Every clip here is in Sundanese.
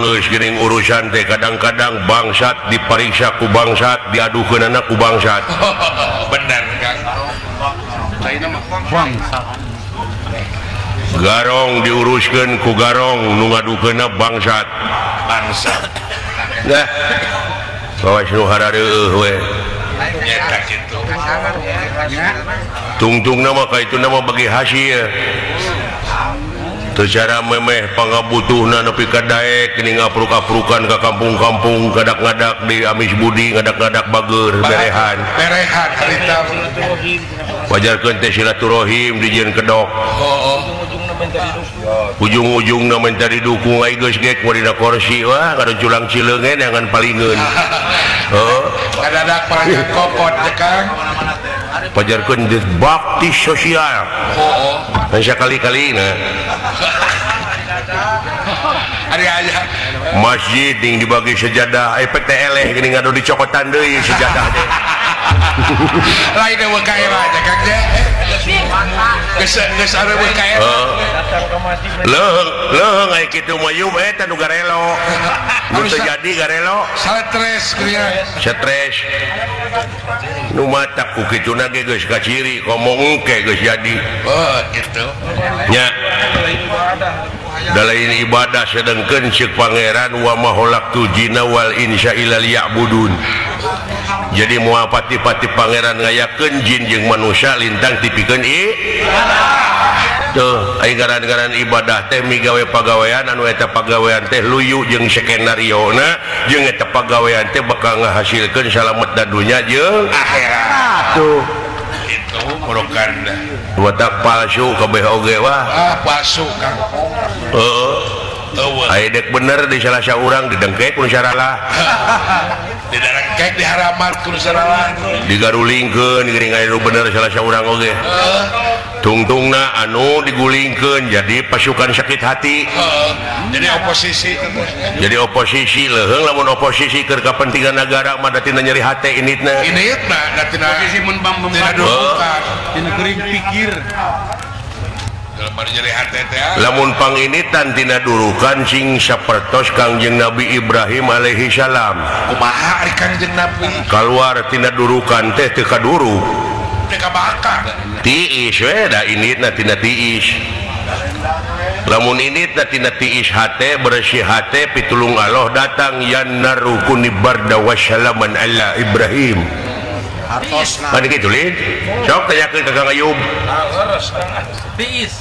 geus geuning urusan teh kadang-kadang bangsat dipariksa ku bangsat diadukeunana ku bangsat. Bener Kang. Bangsat. Garong diuruskeun ku garong nu ngadukeunna bangsat. Bangsat. Nah, bawas nu harareueuh we. Nyata kitu. Tungtungna mah ka itu nama bagi hasil. Secara memeh pangabutuhna nepi ka daek geuning ngapruk-aprukan ka kampung-kampung ngadak-ngadak di Amis Budi ngadak-ngadak bager berehan. Berehan harita. Wajarkeun teh silaturahim dijieun kedok. Heeh. Ujung-ujungna minta didukung ai geus gek dina kursi wah kada culang cileungeun jangan palingeun. Heuh. Kadadak parangkat kopot teh Kang. Pajarkeun bakti sosial. Heeh. Kan sakali-kalina. Ari aya masjid ding dibagi sejadah efek teh eleh geuning ngadu dicokotan deui sejadah teh. Lain eueuh ka era teh Kang teh. Geus geus areueuh ka era. Leuheung leuheung aya kitu mah yum eta nu garelo. Nu teu jadi garelo. Stres geuning. Stres. Nu matak ku kituna ge geus kaciri komo engke geus jadi. Oh kitu. Nya. Dalain ibadah sedengkeun ceuk pangeran wa ma khalaqtu jinna wal insa illa liya'budun. Jadi moal pati-pati pangeran ngayakeun jin jeung manusia lintang tipikeun tuh ai ngaran-ngaran ibadah teh migawe pagawean anu eta pagawean teh luyu jeung skenariona jeung eta pagawean teh bakal ngahasilkeun salamet da dunya jeung akhirat. Tuh itu merukan watak palsu kabeh oge wah. Ah palsu Kang. Heeh. Aya dek bener di salah saurang didengkek ku saralah. Didarengkek diharamat ku saralah. Digarulingkeun geuning aya nu bener salah saurang oge. Heeh. Tungtungna anu digulingkeun jadi pasukan sakit hati. Heeh. Jadi oposisi. Jadi oposisi leuheung lamun oposisi keur kapentingan nagara mah da tina nyeri hate initna. Initna da tina posisi mun tina dudukan. Tina geuring pikir. Lamun panginitan tina durukan sing sapertos Kangjeng Nabi Ibrahim alaihi salam. Kumaha ari Kangjeng Nabi? Kaluar tina durukan teh teu kaduruk. Teu kabakar. Tiis we da initna tina tiis. Lamun initna tina tiis hate bersih hate pitulung Allah datang yan narukuni barda wassalaman ala Ibrahim. Hartosna. Kan kitu lin. Sok tanyakeun ka Kang Ayub. Tiis.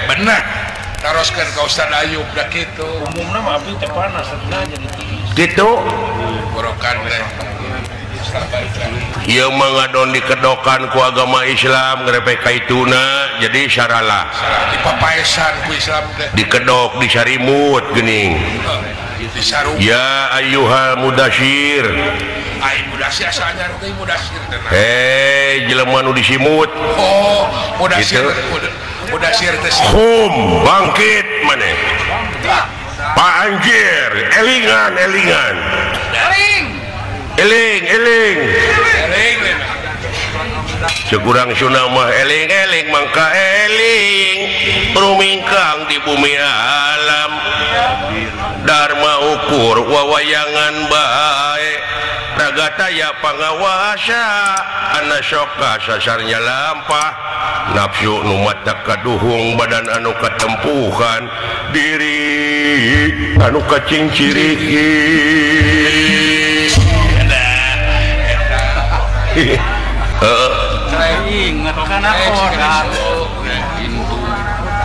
Bener. Taroskeun ka Ustaz Ayub da kitu. Umumna mah api teh panas atuh jadi tiis. Kitu. Borokan teh. Ieu mah ngadon dikedokan ku agama Islam ngrepek kaituna jadi saralah. Dipapaesan ku Islam teh. Dikedok disarimut geuning. Disarung. Ya ayyuhal mudasyir. Ai mudasir asa anyar teh mudasir teh. Hei jelema nu disimut. Oh, mudasir. Mudasir teh. Hum bangkit maneh. Pak Anjir, elingan elingan. Eling. Eling eling. Eling. Sekurang Sunda mah eling eling mangka eling rumingkang di bumi alam. Dharma ukur wawayangan bae ragataya pangawasa anasoka sasarnya lampah nafsu nu mata kaduhung badan anu katempuhan diri anu kacingciriki.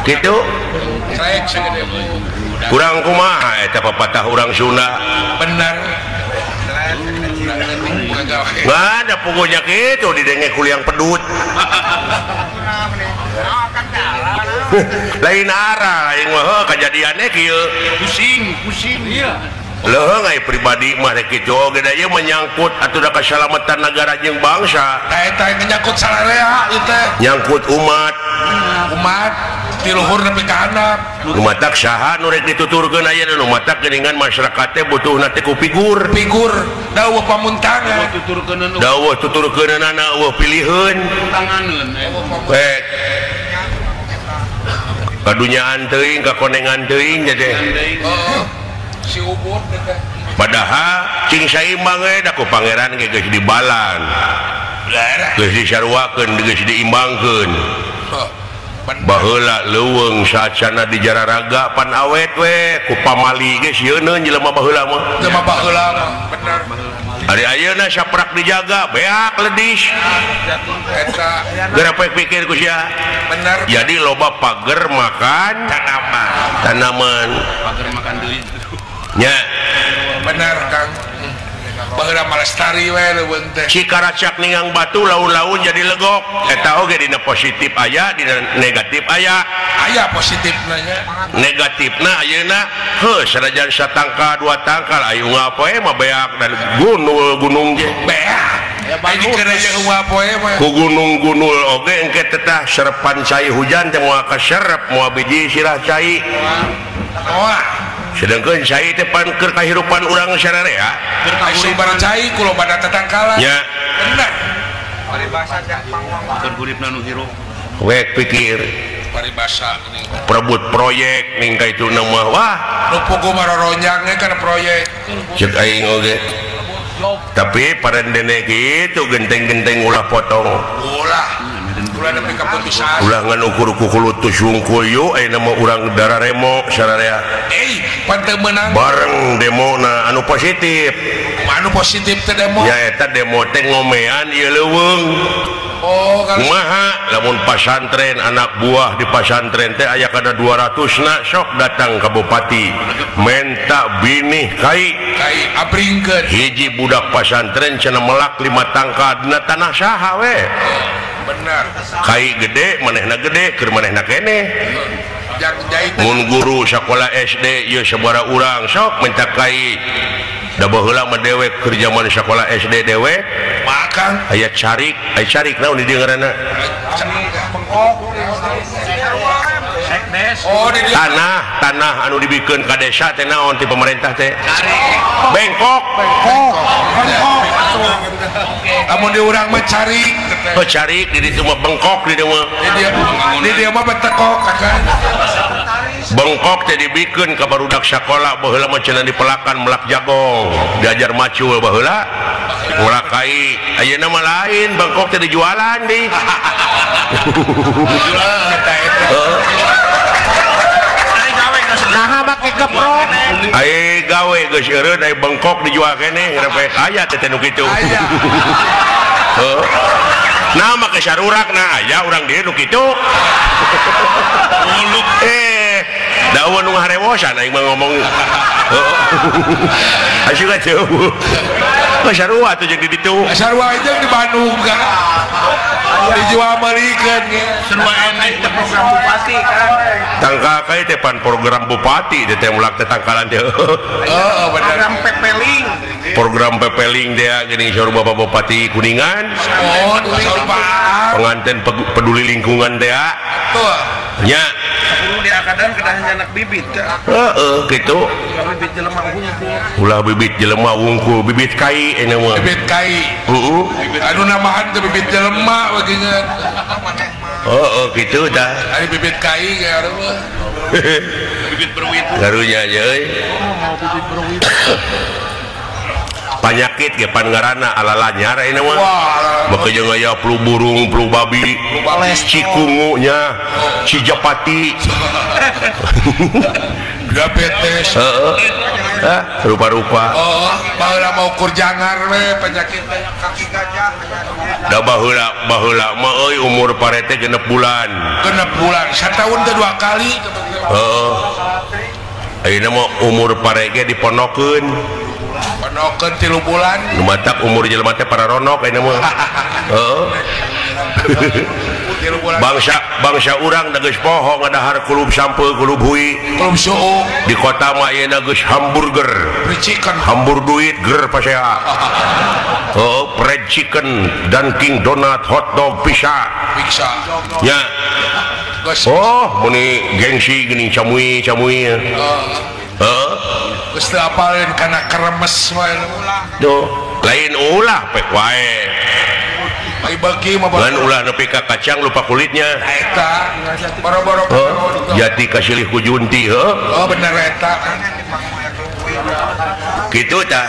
Gitu kurang kumaha eta papatah urang Sunda bener. Nggak ada pokoknya gitu didenge kuliang pedut. Lain arah lain mah kejadiannya kieu pusing pusing iya. Leuheung ai pribadi mah rek kitu oge da ieu menyangkut atuh da kasalamatan nagara jeung bangsa. Tah eta menyangkut sararea ieu teh. Nyangkut umat. Umat ti luhur nepi ka handap. Nu matak saha nu rek dituturkeun ayeuna nu matak geuningan masyarakat teh butuhna teh ku figur. Figur dawuh pamuntangan. Dawuh tuturkeunana eueuh piliheun. Tanganeun. Rek. Kadunyaan teuing kakonengan teuing teh. Heeh. Si ubud teh. Padahal cing saimbang we da ku pangeran ge geus dibalan. Geus disaruakeun geus diimbangkeun. Baheula leuweung sacana di jararaga pan awet we ku pamali ge sieun jelema baheula mah. Jelema baheula mah bener. Ari ayeuna saprak dijaga beak ledis. Eta geura poek pikir ku sia. Bener. Jadi loba pager makan tanaman. Tanaman. Pager makan deui. Nya. Bener Kang. Baheula malestari we leuweung teh. Cikaracak ningang batu laun-laun jadi legok. Eta oge dina positif aya, dina negatif aya. Aya positifna nya. Negatifna ayeuna heuh sanajan satangkal dua tangkal ayu ngapoe mah beak dan gunul gunung ge. Beak. Ai dikira jeung ngapoe mah. Ku gunung-gunul oge engke tetah serepan cai hujan teh moal kaserep moal biji sirah cai. Moal. Sedangkan cai teh pan keur kahirupan urang sararea. Ai sumber cai ku loba tatangkalan. Nya. Bener. Paribasa keur huripna nu hirup. Wek pikir paribasa geuning. Perebut proyek ning ka itu mah wah. Nu pugu maroronjang ge kana proyek. Ceuk aing oge. Tapi parendene kitu genteng-genteng ulah potong. Ulah. Ulah nepi ka putusan. Ulah ngan ukur kukulutus wungkul yu ayeuna mah urang dararemo sararea. Pan teu meunang. Bareng demona anu positif. Anu positif teh demo. Ya eta demo teh ngomean ieu leuweung. Oh, kumaha lamun pasantren anak buah di pasantren teh aya kana 200 na sok datang ka bupati menta binih kai kai abringkeun hiji budak pasantren cenah melak 5 tangkal dina tanah saha we. Bener. Kai gede manehna gede keur manehna keneh. Mun guru sakola SD ieu sabaraha urang sok minta kai. Da baheula mah dewek keur jaman sakola SD dewek makan aya carik, aya carik naon di dieu ngaranna? Oh, di tanah, tanah anu dibikeun ka desa teh naon ti pemerintah teh? Bengkok. Bengkok. Lamun di urang mah carik. Oh, carik di ditu mah bengkok di dieu mah. Di dieu mah betekok kakak. Bengkok teh dibikeun ka barudak sakola baheula mah cenah dipelakan melak jagong, diajar macul baheula. Melak kai, ayeuna mah lain bengkok teh dijualan di. Nah, make geprok. Ai gawe geus eureun ai bengkok dijual keneh geura aya teh nu kitu. Aya. Heuh. Nah make sarurak nah aya urang dieu nu kitu. Daun nu ngarewosan aing mah ngomong. Heeh. Asyik aja. Sarua atuh jeung di ditu. Sarua jeung di Bandung kan. Dijual meulikeun ge. Sarua eneh teh program bupati kan. Tangka kai teh pan program bupati teh teh mulak teh tangkalan teh. Heeh bener. Program pepeling. Program pepeling teh geuning saur Bapak Bupati Kuningan. Oh, saur Pak. Pengantin peduli lingkungan teh. Betul. Nya. Kudu diakadan kedah anak bibit kan. Heeh, kitu. Bibit jelema wungkul. Ulah bibit jelema wungkul, bibit kai ini mah. Bibit kai. Heeh. Anu namahan teh bibit jelema bagingan. Heeh, kitu tah. Ari bibit kai ge areuh. Bibit berwit. Karunya nya euy. Panyakit ge pan ngaranna ala lanyar ayeuna mah. Maka jeung aya flu burung, flu babi, cikungu nya, cijapati. Diabetes. Heeh. Ah, rupa-rupa. Oh, baheula mau ukur jangar we penyakit teh kaki gajah. Da baheula baheula mah euy umur parete 6 bulan. 6 bulan, sataun teh 2 kali. Heeh. Ayeuna mah umur pare ge diponokeun. Ponokeun 3 bulan. Nu matak umur jelema teh pararonok ayeuna mah. Heeh. Bangsa bangsa urang da geus poho ngadahar kulub sampeu kulub hui kulub suuk di kota mah ayeuna geus hamburger fried chicken hambur duit ger pasea. Oh, fried chicken dan king donat hotdog pizza pizza nya. Oh, muni gengsi geuning camui camui. Heeh. Geus teu apaleun kana keremes wae. Duh, lain ulah pek wae. Ai beuki mah ngan ulah nepi ka kacang lupa kulitnya. Eta boro-boro jati kasilih ku junti heuh. Oh bener eta. Kitu tah.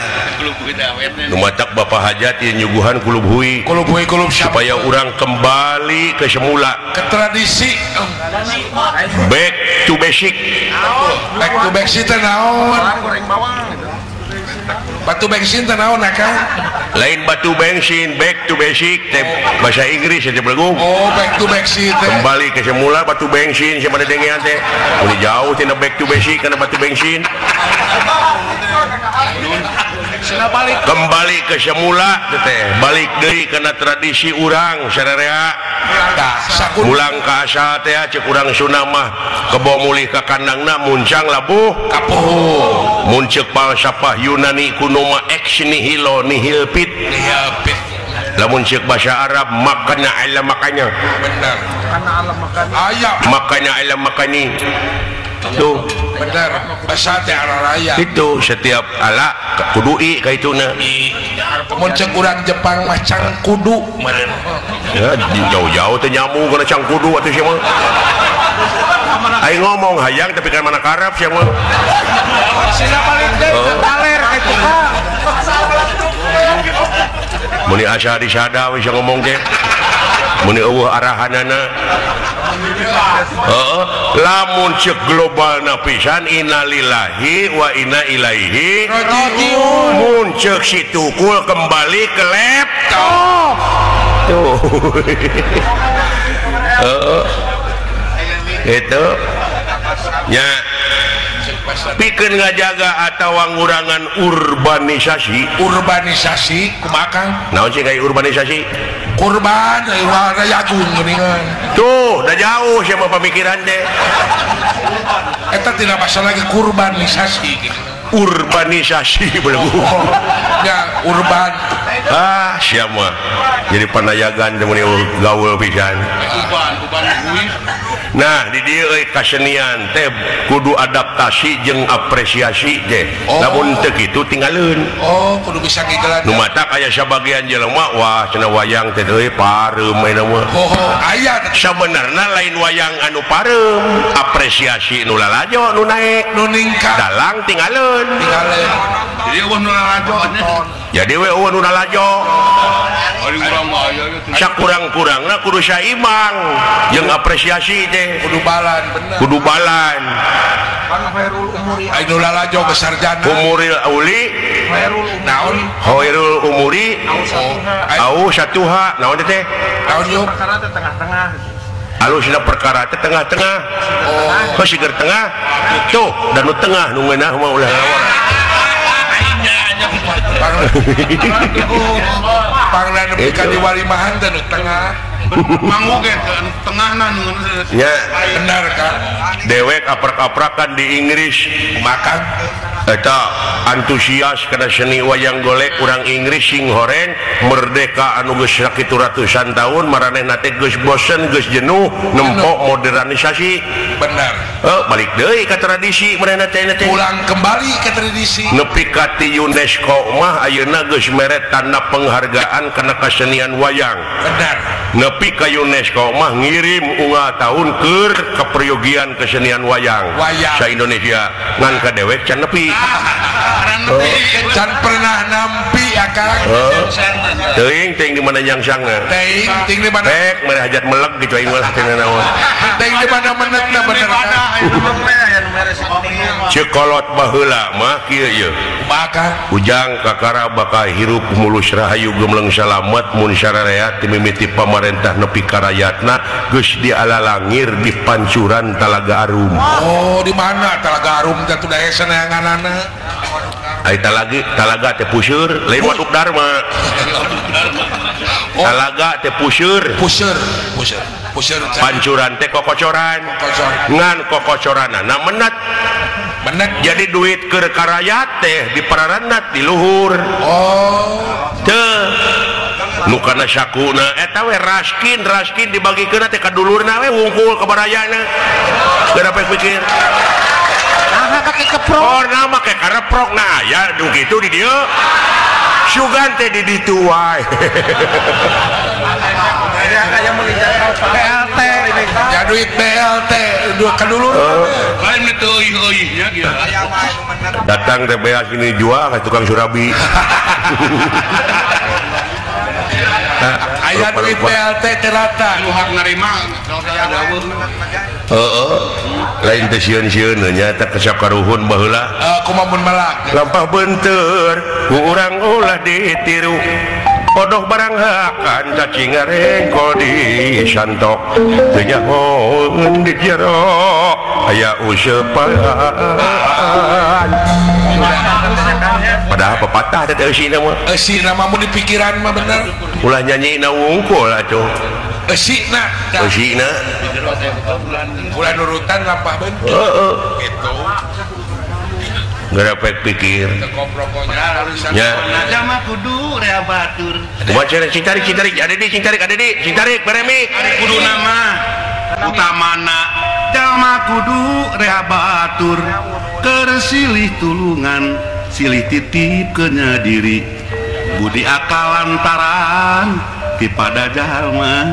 Nu matak Bapak Hajat ieu nyuguhan kulub hui. Kulub hui kulub supaya urang kembali ke semula, ke tradisi. Back to basic. Back to basic teh naon? Batu bensin teh naon akang? Lain batu bensin, back to basic teh bahasa Inggris teh belegu. Oh, back to basic teh. Kembali ke semula batu bensin siapa dengean teh. Udah jauh tina back to basic kana batu bensin. Kembali ke semula teh, balik deui kana tradisi urang sararea. Pulang ka asal teh cek urang Sunda mah kebo mulih ka kandangna muncang labuh kapuh. Mun ceuk falsafah Yunani kuno mah ex nihilo nihil fit. Lamun ceuk bahasa Arab makana ala makanya. Bener. Aya makana ala makani. Tuh bener bahasa teh raya. Itu setiap ala kudu i ka ituna. Mun ceuk urang Jepang mah cangkudu meureun. Ya jauh-jauh teh nyambung kana cangkudu atuh sia mah. Aing ngomong hayang tapi kan mana karep sia mah. Sina balik deui kaler eta ka. Mun asa disada we sia ngomong teh. Mun eueuh arahanana. Heeh, lamun ceuk globalna pisan innalillahi wa inna ilaihi rajiun. Mun ceuk si tukul kembali ke laptop. Tuh. Heeh. Itu nya pikeun ngajaga atawa ngurangan urbanisasi. Urbanisasi kumaha Kang? Naon sih kayak urbanisasi? Kurban raya agung geuningan. Tuh, udah jauh siapa pemikiran teh. Eta tidak masalah lagi kurbanisasi gitu. Urbanisasi belum. Oh, ya urban. Ah, siapa? Jadi panayagan teh mun gaul pisan. Urban, urban Nah, di dieu euy kasenian teh kudu adaptasi jeung apresiasi teh. Oh. Lamun teu kitu tinggaleun. Oh, kudu bisa ngigelan. Nu matak aya sabagian jelema wah cenah wayang teh euy pareum ayeuna mah. Oh, aya sabenerna lain wayang anu pareum, apresiasi nu lalajo nu naek, nu ningkat. Dalang tinggaleun. Tinggaleun. Jadi eueuh nu lalajo. Jadi we eueuh nu lalajo. Sakurang-kurangna kudu saimbang jeung apresiasi teh. Kudu balan bener. Kudu balan. Ai nu lalajo geus sarjana. Umuril uli naon? Khairul umuri au satuha naon teh? Naon yuk? Perkara teh tengah-tengah. Alusna perkara teh tengah-tengah. Oh, siger tengah. Tuh, dan nu tengah nu ngeunah mah ulah ngawur. Pangna nepi ka diwalimahan teh nu tengah. Mangu ge tengahna nu nya. Bener Kang. Dewek aprak-aprakan di Inggris makan eta antusias kana seni wayang golek urang Inggris sing horeng merdeka anu geus sakitu ratusan tahun maranehna teh geus bosen geus jenuh nempok modernisasi. Bener. Balik deui ka tradisi maranehna teh pulang kembali ke tradisi. Nepi ka ti UNESCO mah ayeuna geus mere tanda penghargaan kana kasenian wayang. Bener. Nepi ka UNESCO mah ngirim unggal tahun keur keperyogian kesenian wayang sa Indonesia ngan ka dewek can nepi. Can pernah nampi akang. Teuing teuing di mana nyangsangna. Teuing teuing di mana? Pek mere hajat meleg gitu aing mah teu naon. Teuing di mana menetna bener. Ceuk kolot baheula mah kieu ieu. Maka ujang kakara bakal hirup mulus rahayu gemleng salamet mun sararea ti mimiti pamarentah nepi ka rayatna geus dialalangir di pancuran Talaga Arum. Oh, di mana Talaga Arum teh tuh dae saneanganana? Ai talagi talaga teh puseur, lain Waduk Dharma. Oh. Talaga teh puseur. Puseur, puseur. Puseur. Pancuran teh kokocoran. Ngan kokocoranana menat. Bener. Jadi duit keur karayat teh dipararanat di luhur. Oh. Teu nu kana sakuna eta we raskin raskin dibagikeun teh ka dulurna we wungkul ka barayana. Geus dapat pikir. Nah, make keprok. Oh, nah make kareprok nah aya nu kitu di dieu. Sugan teh di ditu wae. duit BLT dua ka dulur. Lain teu euy-euy nya kieu. Datang teh beas ini jual ka tukang surabi. Aya duit BLT teh rata. Nu hak narima heeh. Lain teh sieun-sieun nya teh kesap karuhun baheula. Kumaha mun melak. Lampah beunteur ku urang ulah ditiru. Podoh barang hakan cacing ngarengkol di santok teu nyahoeun di jero aya useupan. Padahal pepatah teh eusina mah. Eusina mah mun dipikiran mah bener. Ulah nyanyina wungkul atuh. Eusina. Eusina. Ulah nurutan lampah beunteur. Heeh. Gitu. Ngerepek pikir. Ya. Jama kudu rea batur. Kumaha sing tarik sing tarik ada di sing tarik ada di sing tarik beremi. Kudu nama utamana jalma kudu rea batur. Keur silih tulungan silih titip kenya diri. Budi akal lantaran tipada jalma.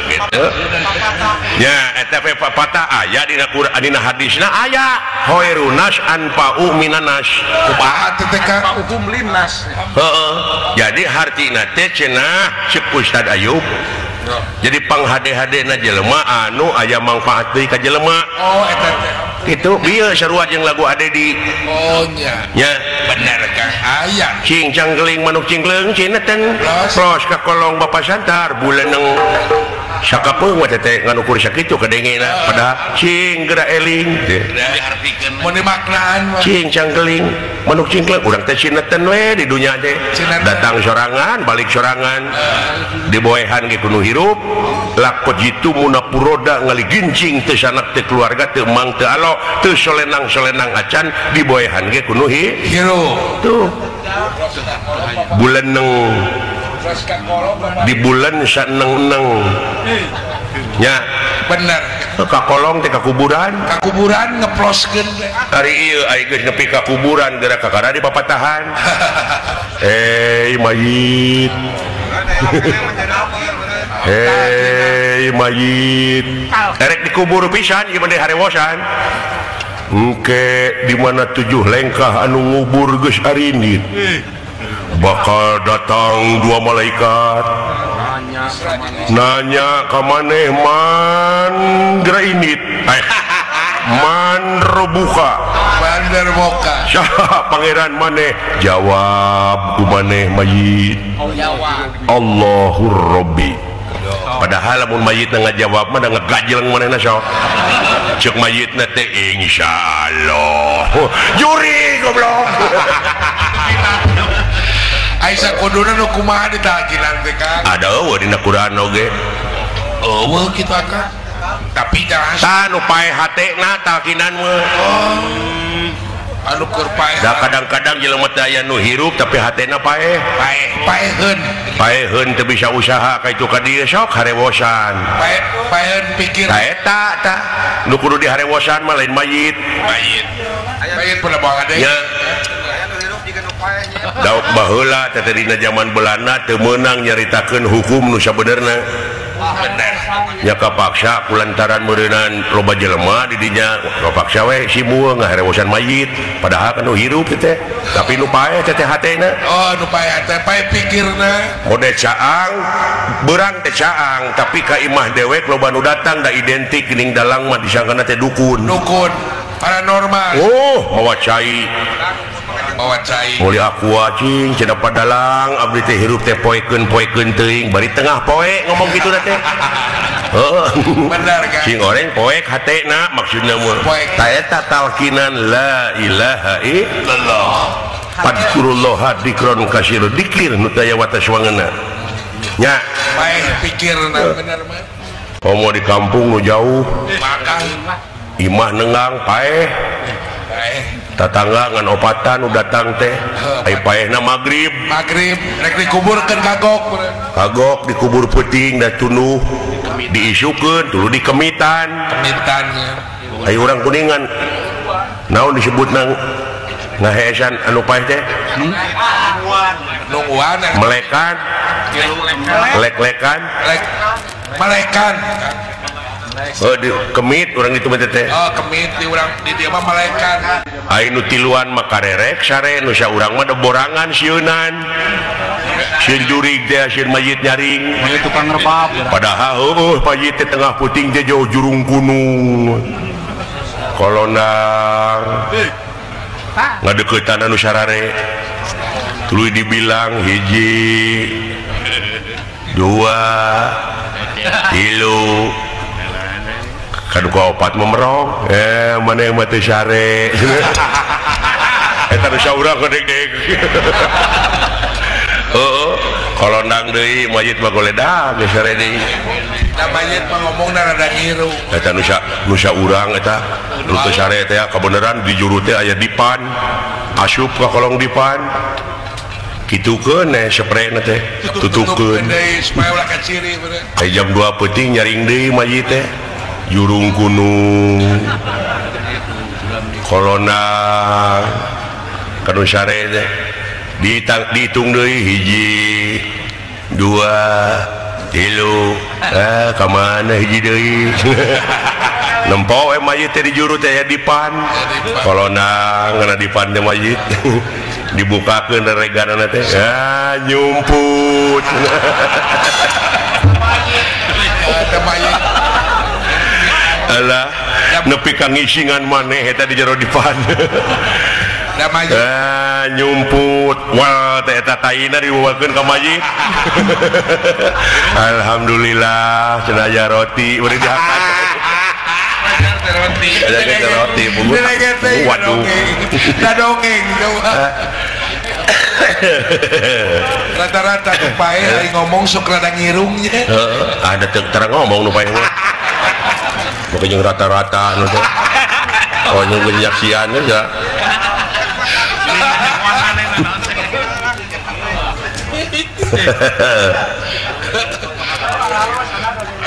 Gitu. Ya eta pepatah aya dina Quran dina hadisna aya khairunas anfa'u minanas. Kumaha teh Kang? Hukum limnas. Heeh. Jadi hartina teh cenah ceuk Ustad Ayub. Jadi panghade-hadena jelema anu aya mangfaat deui ka jelema. Oh eta teh. Kitu bieu sarua jeung lagu Adedi. Oh nya. Nya bener Kang aya. Cing cangkeling manuk cingkleung cineten. Pros ka kolong Bapak Santar buleneng. Sakapeung mah teh ngan ukur sakitu kadengena padahal cing geura eling teh. Mun dimaknaan mah. Cing cangkeling manuk cingkleung urang teh cineten we di dunya teh. Datang sorangan balik sorangan. Diboehan ge kudu hirup. Lakot jitu munapuroda ngaligincing teu sanak teu keluarga teu mang teu alo teu solenang-solenang acan diboehan ge kudu hirup. Tuh. Buleneng di bulan saneng-neng nya bener ka kolong teh ka kuburan ngeploskeun teh ari ieu ai geus nepi ka kuburan geura kakara di papatahan mayit hei mayit erek dikubur pisan ieu mah harewosan engke di mana 7 lengkah anu ngubur geus arinit bakal datang 2 malaikat nanya ka maneh man grainit man robuka bandar boka saha pangeran maneh jawab ku maneh mayit Allahur Rabbi. Padahal lamun mayitna ngajawab mah da ngagajeleng manehna sok ceuk mayitna teh insyaallah juri goblok. Aisyah kuduna nu kumaha ditakilan teh Kang? Ada eueuh dina Quran oge. Eueuh kitu Kang. Tapi jangan tah nu paeh hatena talkinan mah. Oh. Anu keur paeh. Da kadang-kadang jelema teh aya nu hirup tapi hatena paeh. Paeh, paeheun. Paeheun teu bisa usaha ka itu ka dieu sok harewosan. Paeh, paeheun pikir. Ta eta tah nu kudu diharewosan mah lain mayit. Mayit. Mayit pun buang ade. Nya. Dauk baheula teh dina zaman Belanda teu meunang nyaritakeun hukum nu sabenerna. Bener. Nya kapaksa kulantaran meureunan loba jelema di dinya kapaksa we simueung ngaharewosan mayit padahal kan nu hirup teh tapi nu paeh teh hatena. Oh nu paeh teh paeh pikirna. Mode caang beurang teh caang tapi ka imah dewek loba nu datang da identik geuning dalang mah disangkana teh dukun. Dukun paranormal. Oh mawa cai. Bawa cai. Muli aqua cing cenah padalang abdi teh hirup teh poekeun-poekeun teuing bari tengah poe ngomong kitu teh. Heeh. Bener kan? Cing oreng poek hatena maksudna mah. Ta eta talkinan la ilaha illallah. Fadkurullah dzikron katsira dikir nu daya watas wangeuna. Nya. Paeh pikirna bener mah. Komo di kampung nu jauh. Makan imah nenggang paeh. Paeh. Tatangga ngan opatan nu datang teh ai paehna magrib. Magrib rek dikuburkeun kagok. Kagok dikubur peuting da tunduh diisukeun tuluy dikemitan. Kemitan. Ai urang Kuningan naon disebutna ngaheesan anu paeh teh? Nungguan. Melekan. Lek-lekan. Lek. Malekan. Oh, di kemit urang itu mah teh. Oh, kemit di urang di dieu mah malekan. Ai nu tiluan mah karerek sare nu saurang mah borangan sieunan. Sieun jurig teh sieun mayit nyaring. Mayit tukang rebab. Padahal heueuh mayit teh tengah puting teh jauh jurung gunung. Kolonang. Ngadeuketan anu sarare. Tuluy dibilang hiji dua tilu kan ku opat memerong mana yang mati sare eta nu saurang gedeg-deg heeh kolondang deui mayit mah goledag geus sare deui da mayit mah ngomongna rada ngiru eta nu saurang eta nu teu sare teh kabeneran di juru teh aya dipan asup ka kolong dipan kitukeun sprayna teh tutukeun deui supaya ulah kaciri bener jam 2 peuting nyaring deui mayit teh jurung gunung kolona kanu sare teh dihitung deui hiji dua tilu ka mana hiji deui nempo we mayit teh di juru teh aya dipan kolona ngana dipan teh mayit dibukakeun rereganana teh ah nyumput eta mayit alah nepi ka ngisingan maneh eta di jero dipan da mayit ah nyumput wah teh eta taina dibawakeun ka mayit alhamdulillah cenah aya roti beureum dihakan roti roti bungkus waduh da dongeng rata-rata nu paeh ari ngomong sok rada ngirungnya heeh ada teu terang ngomong nu paeh mah pokoknya rata-rata nu teh oh nyung penyaksian ya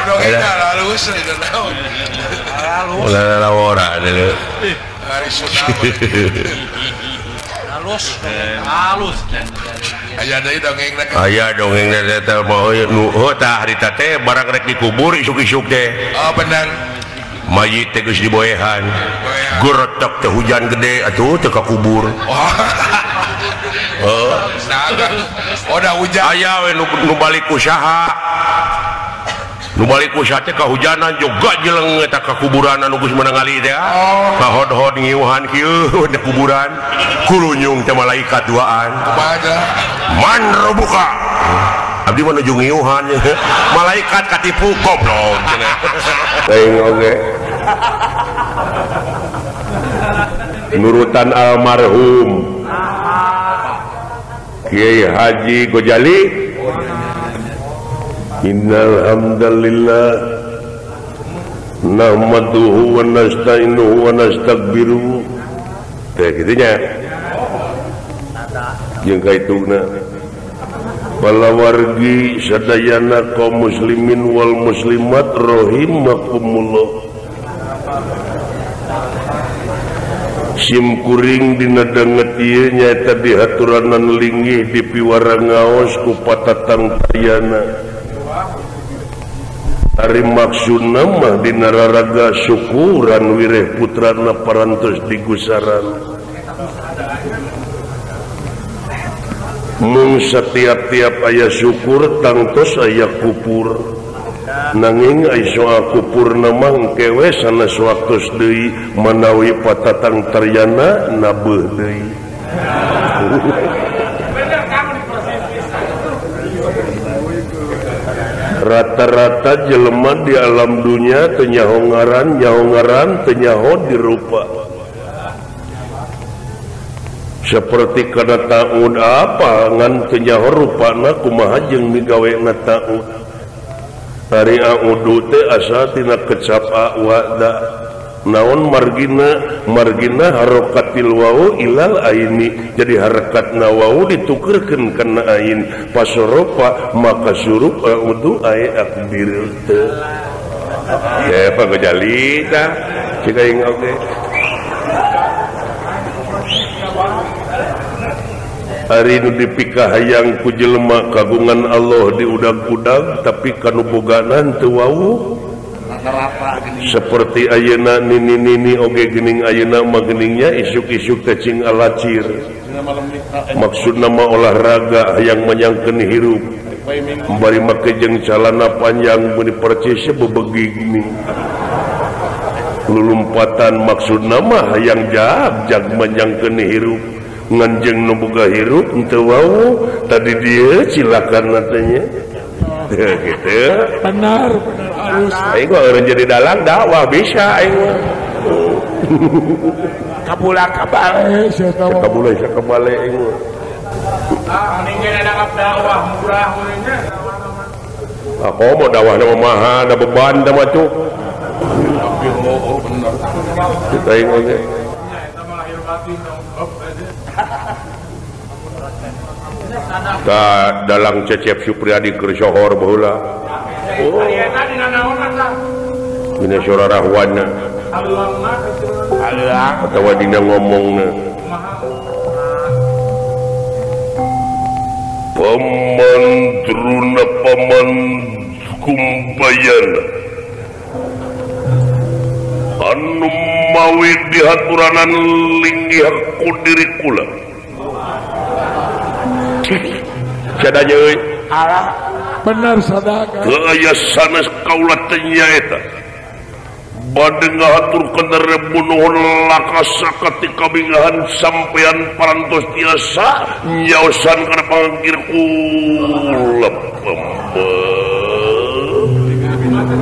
dongeng halus eta naon ulah lawora deui halus halus aya deui dongengna aya dongengna eta mah nu heuh tah harita teh barang rek dikubur isuk-isuk teh oh bener mayit teh geus diboehan goretek teh hujan gede atuh teu kakubur heuh oh da hujan aya we nu balik usaha nu balik usaha teh kahujanan juga jeleng eta ka kuburan anu geus meunang ngali teh kahod-hod ngiuhan kieu di kuburan kulunyung teh malaikat duaan man robuka abdi mah nuju ngiuhan malaikat katipu goblok cenah teuing oge nurutan almarhum Kiai Haji Gojali innal hamdalillah nahmaduhu wa nasta'inuhu wa nastaghfiruh teh kitu nya jeung kaituna palawargi sadayana kaum muslimin wal muslimat rahimakumullah sim kuring dina danget ieu nyaeta dihaturanan linggih di piwara ngaos ku patatang tayana ari maksudna mah dina raraga syukuran wireh putrana parantos digusaran mung setiap-tiap aya syukur tangtos aya kupur nanging ai soal kupurna mah engke we sanes waktos deui manawi patatang taryana nabeuh deui rata-rata jelema di alam dunia teu nyaho ngaran nyaho ngaran teu nyaho dirupa seperti kana taud apa ngan teu nyaho rupana kumaha jeung migawena taud ari audu teh asa tina kecap a wa da naon margina margina harokatil wau ilal aini jadi harakatna wau ditukerkeun kana ain pasoropa maka surup audu ai akdir teh ya Pak Gojali tah cik aing oge Ari nu dipikahayang ku jelema kagungan Allah diudag-udag tapi kanu boganan teu wawuh. Seperti ayeuna nini-nini oge geuning ayeuna mah geningnya isuk-isuk teh cing alacir. Maksudna mah olahraga hayang menyangkeun hirup. Bari make jeung calana panjang meuni percis bebegi geuning. Lulumpatan maksudna mah hayang jag-jag menyangkeun hirup. Ngan jeung nu boga hirup henteu wawuh tadi dieu silakan teh gitu. Benar, benar harus. Aing mah eureun jadi dalang dakwah bisa aing mah. Kabula kabale sia kabula sia kabale aing mah. Ah, mending ge nangkap dakwah murah nya. Ah, komo dakwahna mah maha da beban da mah tuh. Tapi oh bener. Kita aing oge. Ta dalang Cecep Supriyadi keur sohor baheula. Oh. Dina sora rahwana. Atawa dina ngomongna. Paman Druna paman Kumbayana. Anu mawi dihaturanan linggih ku diri kula. Sadaya euy. Alah, bener sadaka. Teu aya sanes kaula teh nyaeta. Bade ngahaturkeun rebunuhun lakasa katika bingahan sampean parantos tiasa nyaosan kana pangkir kula.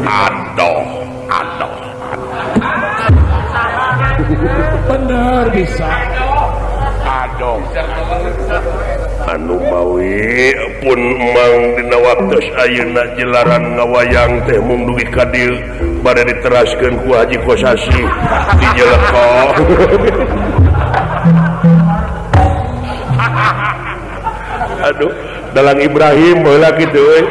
Adoh, adoh. Bener bisa. Adoh. Anu mawi pun mang dina waktos ayeuna jelaran ngawayang teh mung dugi ka dieu bade diteraskeun ku Haji Kosasi di Jelekong. Aduh, dalang Ibrahim baheula kitu euy.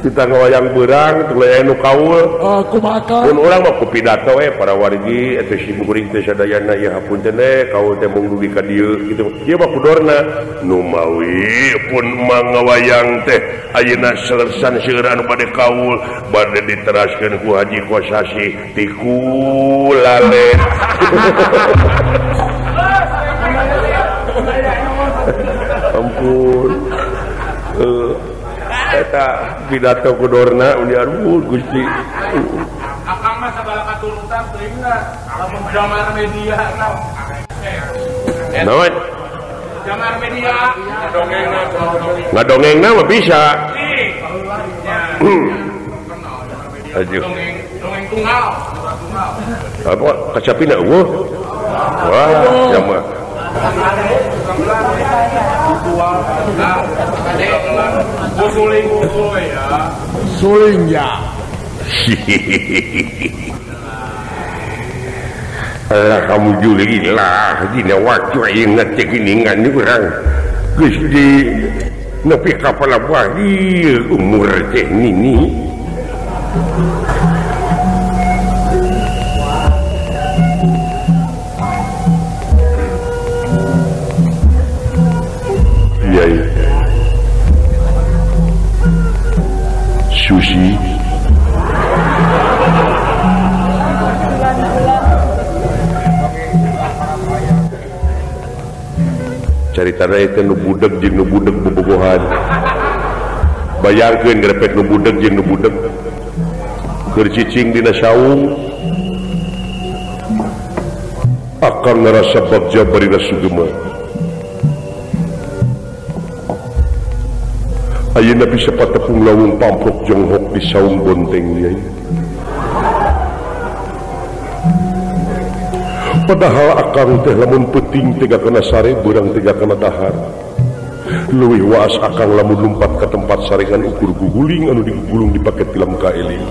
Kita ngawayang beurang tuluy aya nu kaul. Oh, kumaha? Mun urang mah ku pidato we para wargi eta si kuring teh sadayana ieu hapunten we kaul teh mung dugi ka dieu kitu. Ieu mah kudorna nu mawi pun mangawayang teh ayeuna selersan seueur anu bade kaul bade diteraskeun ku Haji Kosasi tiku lale. Ampun. Eta pidato kudorna undi aduh Gusti. Akang mah sagala katurutan teuing na lamun jamar media na. Naon? Jamar media ngadongengna ngadongengna mah bisa. Aduh. Dongeng tunggal. Apa kacapina eueuh? Wah, jamar. Suling ya. Suling ya. Alhamdulillah dina waktu ayeuna teh geuningan urang geus di nepi ka palabuhan ieu umur teh nini. Iya. Susi caritana itu nu budeg jeung nu budeg bobogohan. Bayangkeun grepek nu budeg jeung nu budeg keur cicing dina saung akan ngarasa bagja barina sugema. Ayeuna bisa patepung lawung pamprok jonghok di saung bonteng yai. Padahal akang teh lamun peuting teh kana sare beurang teh kana dahar. Leuwih waas akang lamun lumpat ka tempat sarengan ukur guguling anu digugulung dipake tilam kaeling.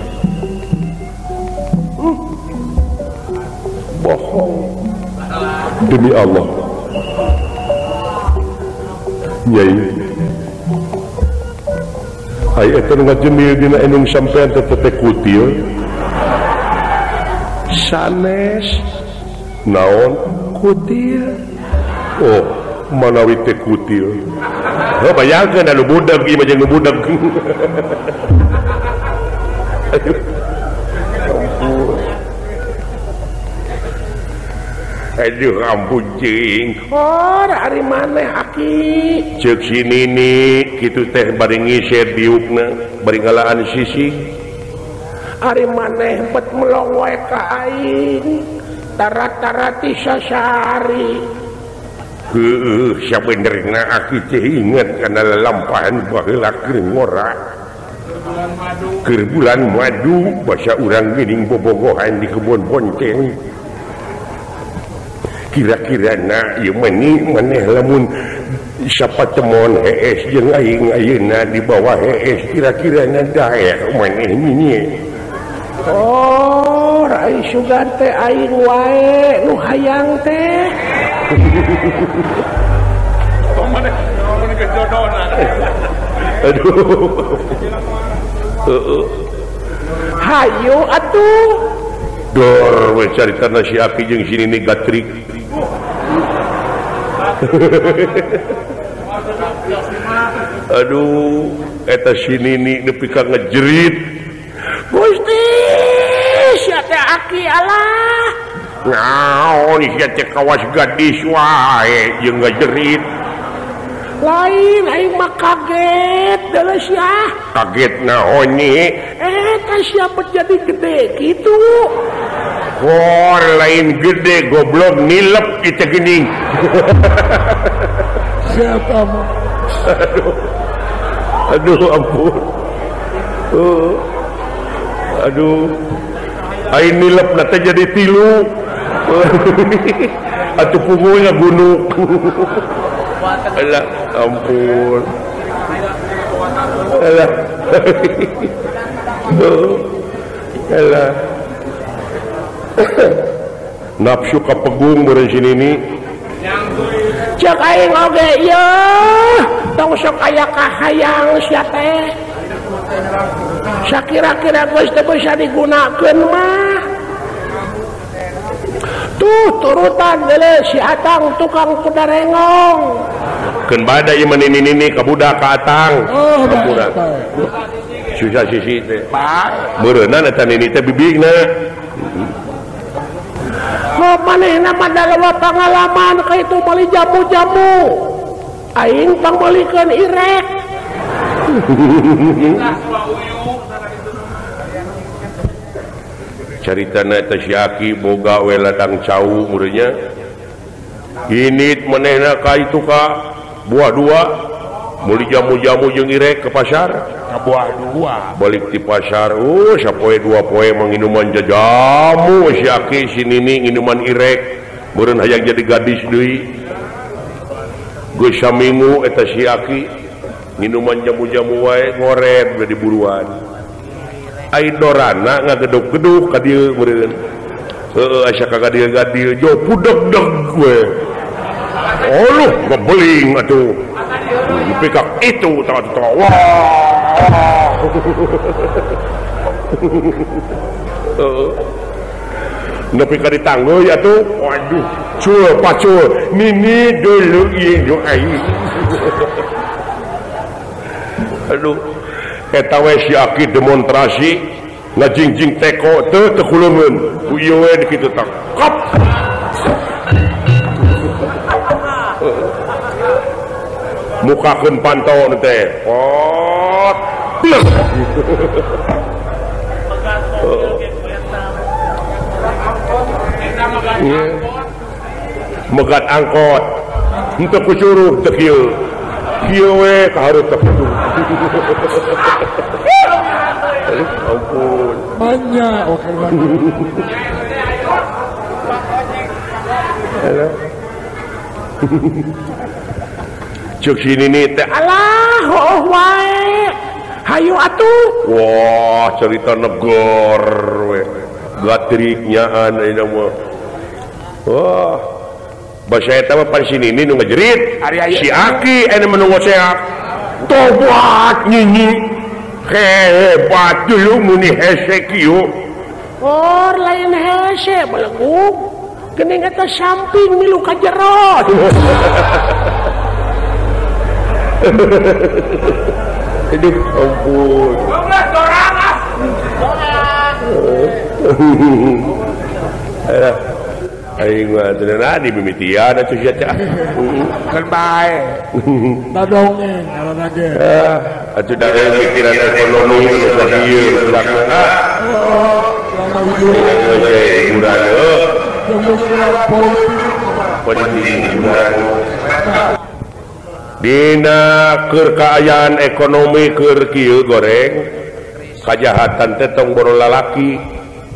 Bohong. Demi Allah. Nyai. Ai eta nu ngajemil dina enung sampean teh teh kutil. Sanes naon kutil. Oh, Manawi teh kutil. Heuh bayangkeun anu budak ieu mah jeung nu budak. Aduh ampun cing. Oh, ari maneh aki. Ceuk si Nini kitu teh bari ngiser diukna, bari ngalaan sisi. Ari maneh bet melong wae ka aing. Tarat-tarati sasari. Heueuh, sabenerna aki teh inget kana lalampahan baheula keur ngora. Keur bulan madu basa urang geuning bobogohan di kebon bonceng. Kira-kira na ieu meni maneh lamun sapatemon hees jeung aing ayeuna di bawah hees kira-kira na daek maneh nyi. Oh, rai sugan teh aing wae nu hayang teh. Aduh. Hayu atuh. Dor we caritana si Aki jeung si Nini gatrik. Aduh, eta si Nini nepi ka ngejerit. Gusti, sia teh Aki alah. Naon sia teh kawas gadis wae jeung ngejerit. Lain aing mah kaget deuleu sia. Kaget naon nyi? Eta sia jadi gede kitu. Oh, lain gede goblok nilep kita gini. Siapa mah? Aduh, aduh ampun. Aduh, aing nilep nate jadi tilu. Atuh punggungnya gunung. Alah, ampun. Alah. Alah. Nafsu kapegung meureun si Nini. Cek aing oge yeuh, tong sok aya kahayang sia teh. Sakira-kira geus teu bisa digunakeun mah. Tuh turutan deuleu si Atang tukang kuda rengong. Keun bada ieu mah Nini ka budak ka Atang. Oh, susah sisi teh. Meureunna eta Nini teh bibigna. Manehna mah dalawa pangalaman ka itu meuli jamu-jamu. Aing pangmeulikeun irek. Caritana eta si Aki boga we ladang cau meureunnya. Init manehna ka itu ka buah dua meuli jamu-jamu jeung irek ke pasar. Ka buah dua. Balik di pasar, sapoe dua poe manginuman jamu si Aki si Nini nginuman irek. Meureun hayang jadi gadis deui. Geus saminggu eta si Aki nginuman jamu-jamu wae ngoret we di buruan. Ai dorana ngageduk-geduk ka dieu meureun. Heueuh asa ka gadil-gadil jo pudeg-deg we. Oluh ngebeling atuh. Pikak itu tengah-tengah. Wah. Nepi ka ditanggul ya tuh. Waduh, cul pacul. Nini dulu ieu jo aing. Aduh. Eta we si Aki demonstrasi ngajingjing teko teu teu kuleungeun. Ku ieu we kitu tah. Kop. Mukakeun pantau teh. Pot. Megat angkot. Henteu kucuruh teu kieu. Kieu we ka hareup teh kudu. Ampun. Banyak oke. Halo. Cuk si Nini teh alah hooh wae. Hayu atuh. Wah, cerita negor we. Gatrik nyaan ayeuna mah. Wah. Basa eta mah pan si Nini nu ngajerit. Si Aki anu mah nu ngoseak. Tobat nyinyi. Hebat dulu muni hese kieu. Or lain hese beleguk. Geuning eta samping milu ka jero. Aduh, ampun. Aing mah teu di mimitian atuh sia teh. Keun bae. Da dongeng ngaranna ge. Atuh da mikiran ekonomi geus ieu budakna. Dina keur kaayaan ekonomi keur kieu goreng kajahatan teh tong boro lalaki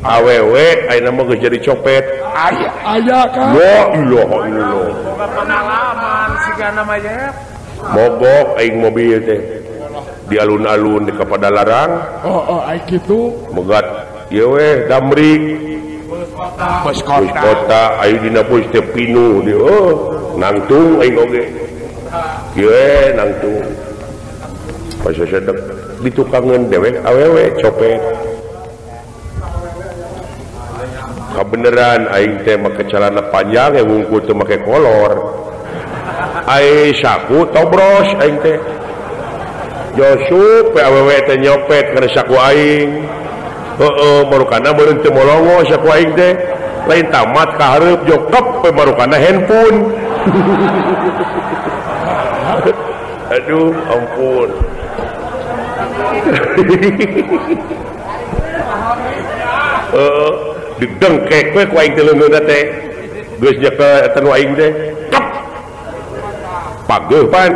awewe ayeuna mah geus jadi copet. Aya aya kan. La ilaha illallah. Boga pengalaman sigana mah ye. Mogok aing mobil teh di alun-alun di kepada larang. Oh, oh ai kitu. Megat ieu we damri bus kota. Bus kota ayu dina bus teh pinuh di oh nangtung aing oge. Kieu we nangtung. Pas sedep ditukangeun dewek awewe copet. Kabeneran aing teh make celana panjang yang wungkul teh make kolor. Ai saku tobros aing teh. Josup awewe teh nyopet kana saku aing. Heeh, marukana meureun teu molongo saku aing teh. Lain tamat ka hareup jokep we marukana handphone. Aduh, ampun. Heeh, didengkek we ku aing teh leungeunna teh. Geus nyekel eta nu aing teh. Kep. Pageuh pan.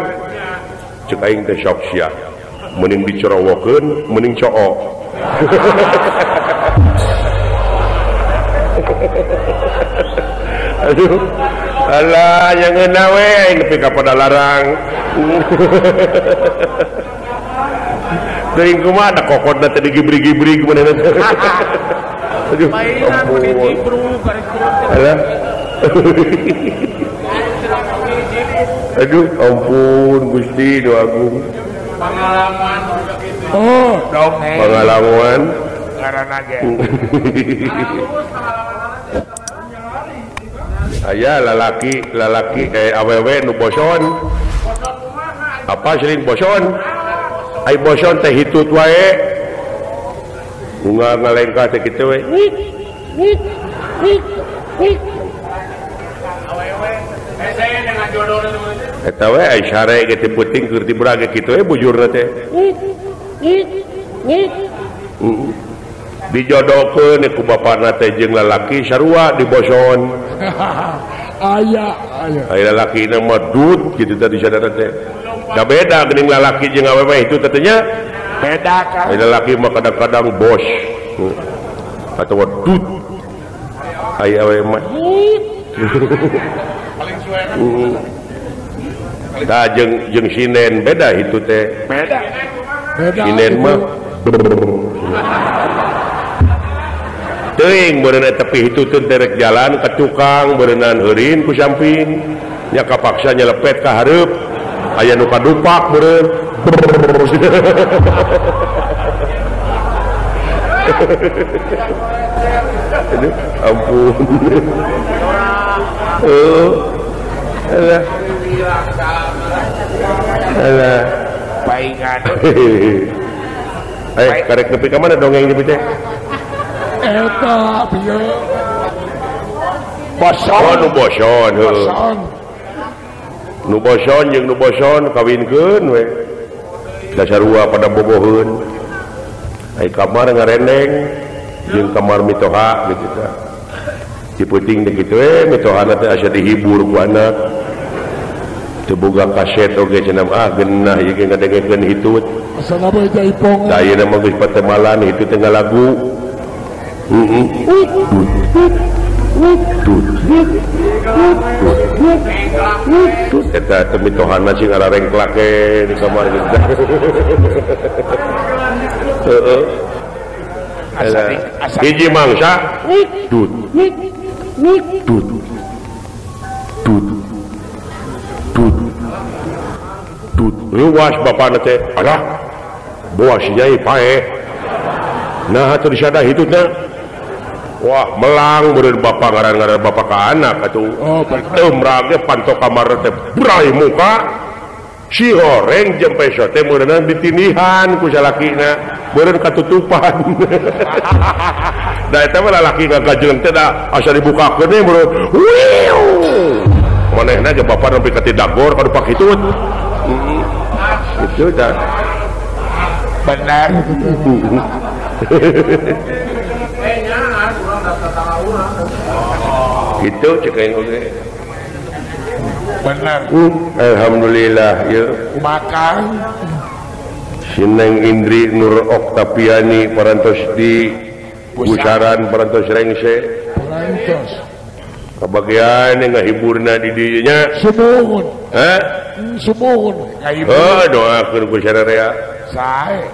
Ceuk aing teh sok sia. Mending dicorowokeun, mending cook. Aduh, alah yang ngeuna we nepi ka pada larang. Teuing kumaha da kokotna teh digibrig-gibrig manehna. Aduh, ampun. Alah. Aduh, ampun Gusti nu agung. Pengalaman. Oh, dongeng. Pengalaman. Ngaranna ge. Aya lalaki, lalaki awewe nu boson. Apa sering boson? Ai boson teh hitut wae. Bunga ngalengkah teh kitu we. Wik wik wik wik. Awewe saya dengan jodoh eta we ai sare ge teu penting keur dibrage kitu we bujurna teh. Wik wik wik. Dijodohkeun ku bapana teh jeung lalaki sarua diboson. Aya aya. Ai lalaki na mah dut kitu tadi sadar teh. Da beda geuning lalaki jeung awewe itu teh nya. Beda kan. Ai lalaki mah kadang-kadang bos atawa dut. Ai awewe mah. Paling suwe. Tah jeung jeung sinen beda itu teh. Beda. Beda. Sinen mah teuing meureun eta tepi itu teh derek jalan ka tukang beureunan heurin ku samping nya kapaksa nyelepet ka hareup aya nu kadupak meureun. Aduh, ampun. Alah. Alah. Paingan. Karek nepi ka mana dongeng ieu teh? Eta bieu. Boson. Oh, nu boson heuh. Nu boson jeung nu boson kawinkeun we. Dasarua pada boboheun. Ai kamar ngarendeng jeung kamar mitoha gitu tah. Ciputing teh kitu we mitohana teh asa dihibur ku anak. Teu boga kaset oge cenah ah geunah ieu ge ngadengekeun hitut. Asana bae jaipongan. Da ayeuna mah geus patemalan hitut teh ngalagu. Heeh. Eta teh mitohana sing ararengklak di kamar gitu. Heeh. Hiji mangsa dut dut dut dut dut luas bapana teh alah boas nyai paeh nah teu disada hitutna Wah melang beureun bapak ngaran-ngaran bapak ka anak atuh. Oh bener. Ge panto kamar teh bray muka. Si horeng jeung peso teh meureunna ditinihan ku salakina, meureun katutupan. Da eta mah lalaki ngagajeleng teh da asa dibukakeun we meureun. Wiu. Manehna ge bapak nepi ka tidagor ka dupak kitu. Itu dah. Benar. Itu cek aing oge. Benar. Alhamdulillah ya. Makan. Sineng Indri Nur Oktaviani parantos di Busaran parantos rengse. Parantos. Kabagian ngahiburna di dieu nya. Sumuhun. Hah? Sumuhun. Oh, doakeun ku sararea. Sae.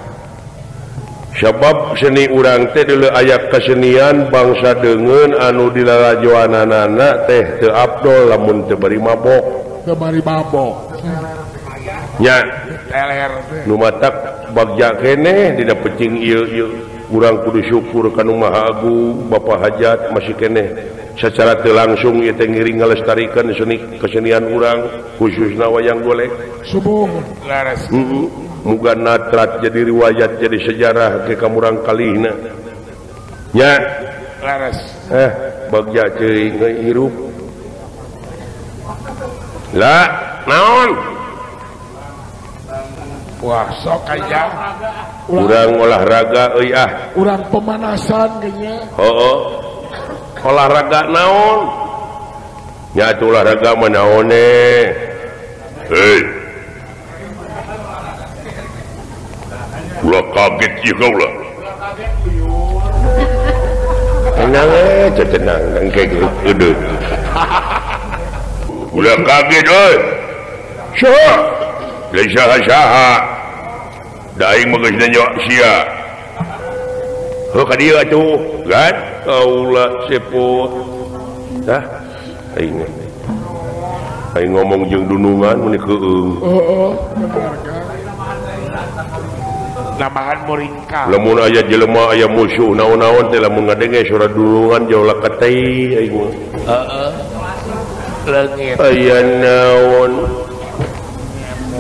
Sebab seni urang teh deuleu aya kesenian bangsa deungeun anu dilalajoanana teh teu abdol lamun teu bari mabok. Teu bari mabok. Nya nu matak bagja keneh dina pecing ieu ieu urang kudu syukur ka Nu Maha Agung Bapak Hajat masih keneh secara teu langsung ieu teh ngiring ngalestarikeun seni kesenian urang khususna wayang golek. Subuh laras. Muga natrat jadi riwayat jadi sejarah ke kamurang kalihna nya laras. Bagja ceuing hirup lah naon. Wah sok aja urang olahraga euy ah urang pemanasan kayaknya. Heuh olahraga naon nya atuh olahraga mah naone heuy. Ulah kaget ieu kaula. Tenang tenang engke geudeuh. Ulah kaget euy. Saha? Lain saha-saha. Da aing mah geus nanya sia. Heuh ka dieu atuh, kan? Kaula sepot. Tah aing. Aing ngomong jeung dunungan meuni keueung. Heeh, bener kan. Nambahan muringka. Lamun aya jelema aya musuh naon-naon teh lamun ngadenge suara dulungan jauh laketei aing mah. Heeh. Leungit. Aya naon?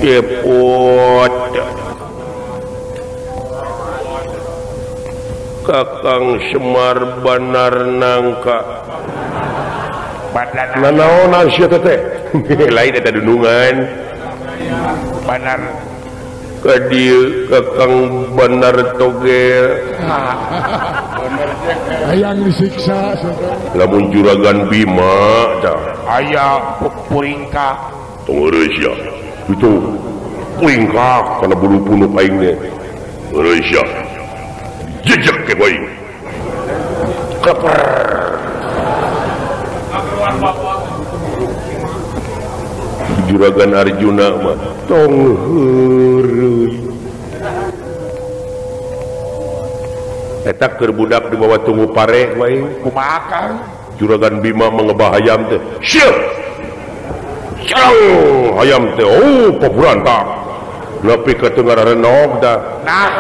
Kepot. Kakang Semar Banar Nangka. Banar. Nanaonan sia teh? Lain eta dunungan. Banar ka dieu Kakang Banar Togel. Hayang disiksa lamun juragan Bima tah aya puringka tong heureus sia itu puringka kana bulu punuk aing teh heureus sia jejek ke bae kleper juragan Arjuna mah tong heureus eta keur budak dibawa tunggu pare wae kumaha Kang juragan Bima mengebah hayam teh sieu carang hayam teh oh paburantak nepi ka teu ngarenog da nah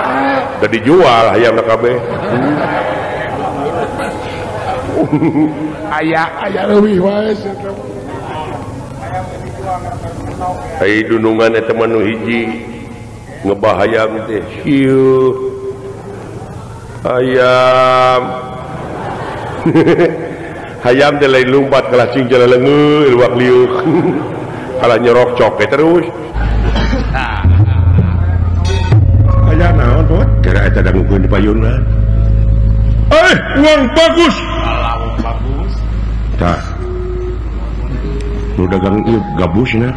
da dijual hayamna kabeh aya aya leuwih wae ai dunungan eta mah nu hiji ngebah hayam teh sieu hayam hayam teh lain lumpat kalah cing jalaleungeuh luak liuk kalah nyerok coke terus aya naon tuh kira eta dangukeun di payunna uang bagus bagus tah nu dagang ieu gabusna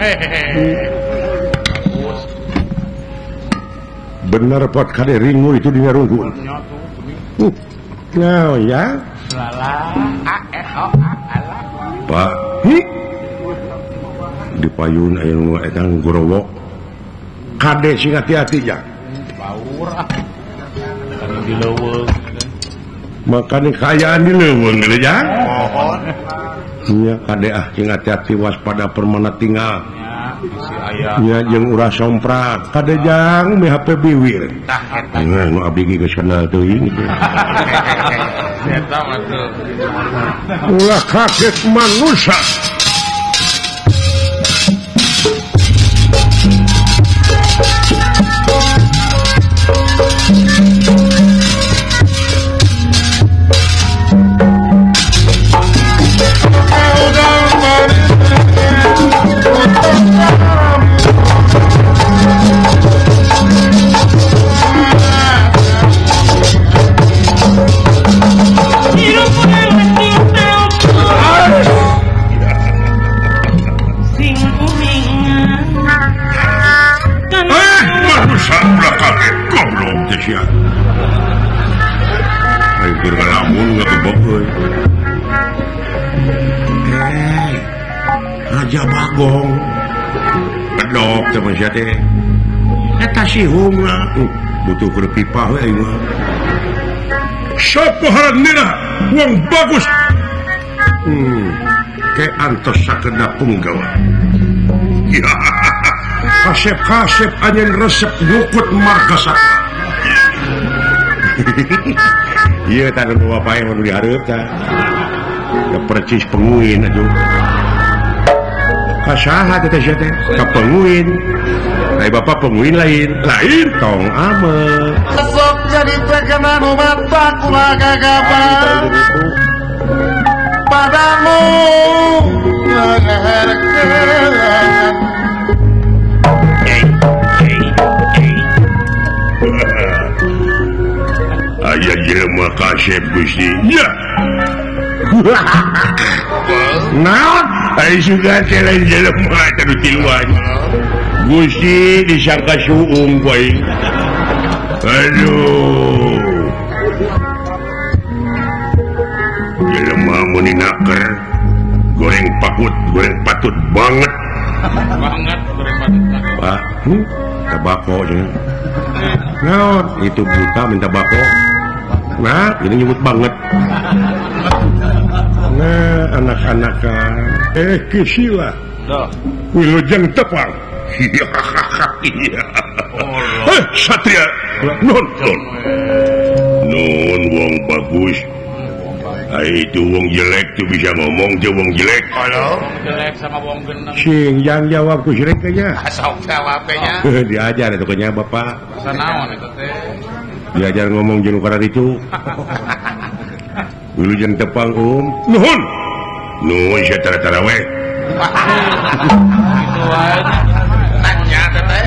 bener pot kade ringu itu dina rungkun. Nah, ya. Pak, hi. Di payun aya nu eta gorowok. Kade sing hati-hati ja. Baur ah. Anu di leuweung. Makane kaayaan di leuweung geus ja. Mohon. Nya kade ah sing hati-hati waspada permana tinggal. Nya jeung urah somprak kadejang mi HP biwir. Nah, nu abdi ge geus kenal teuing gitu. Eta mah tuh. Ulah kaget manusia. Raja Bagong pedok teman sia teh eta sihungna butuh keur pipah we aing mah sapa haranna wong bagus ke antos sakedap punggawa kasep-kasep anjeun resep nyukut marga sakra. Ieu tah nu bapak nu dihareup tah percis penguin aduh kasaha teh sia teh ka penguin lain bapak penguin lain lain tong ame sok jadi terkena mata kula gagapan padamu leher kelangan. Aya jelema kasep Gusti nya. Naon ai sugan teh lain jelema eta nu tiluan. Gusti disangka suung ku aing. Aduh. Jelema mun naker goreng pakut, goreng patut banget. Banget goreng patut. Pak, tabako cenah. Naon itu buta minta bako. Nah, ini nyebut banget. Nah, anak-anakan. Kisila. Wilujeng tepang. Iya. Satria. Nun, nun. Nun wong bagus. Itu wong jelek tuh bisa ngomong tuh wong jelek. Halo. Jelek sama wong geneng. Sing jangan jawab ku sirik nya. Sok jawab nya. Diajar itu nya Bapak. Basa naon eta teh? Diajar ngomong jeung ukara ditu. Wilujeng tepang Nuhun. Nuhun sia tara-tara we. Kitu wae. Nanya teh.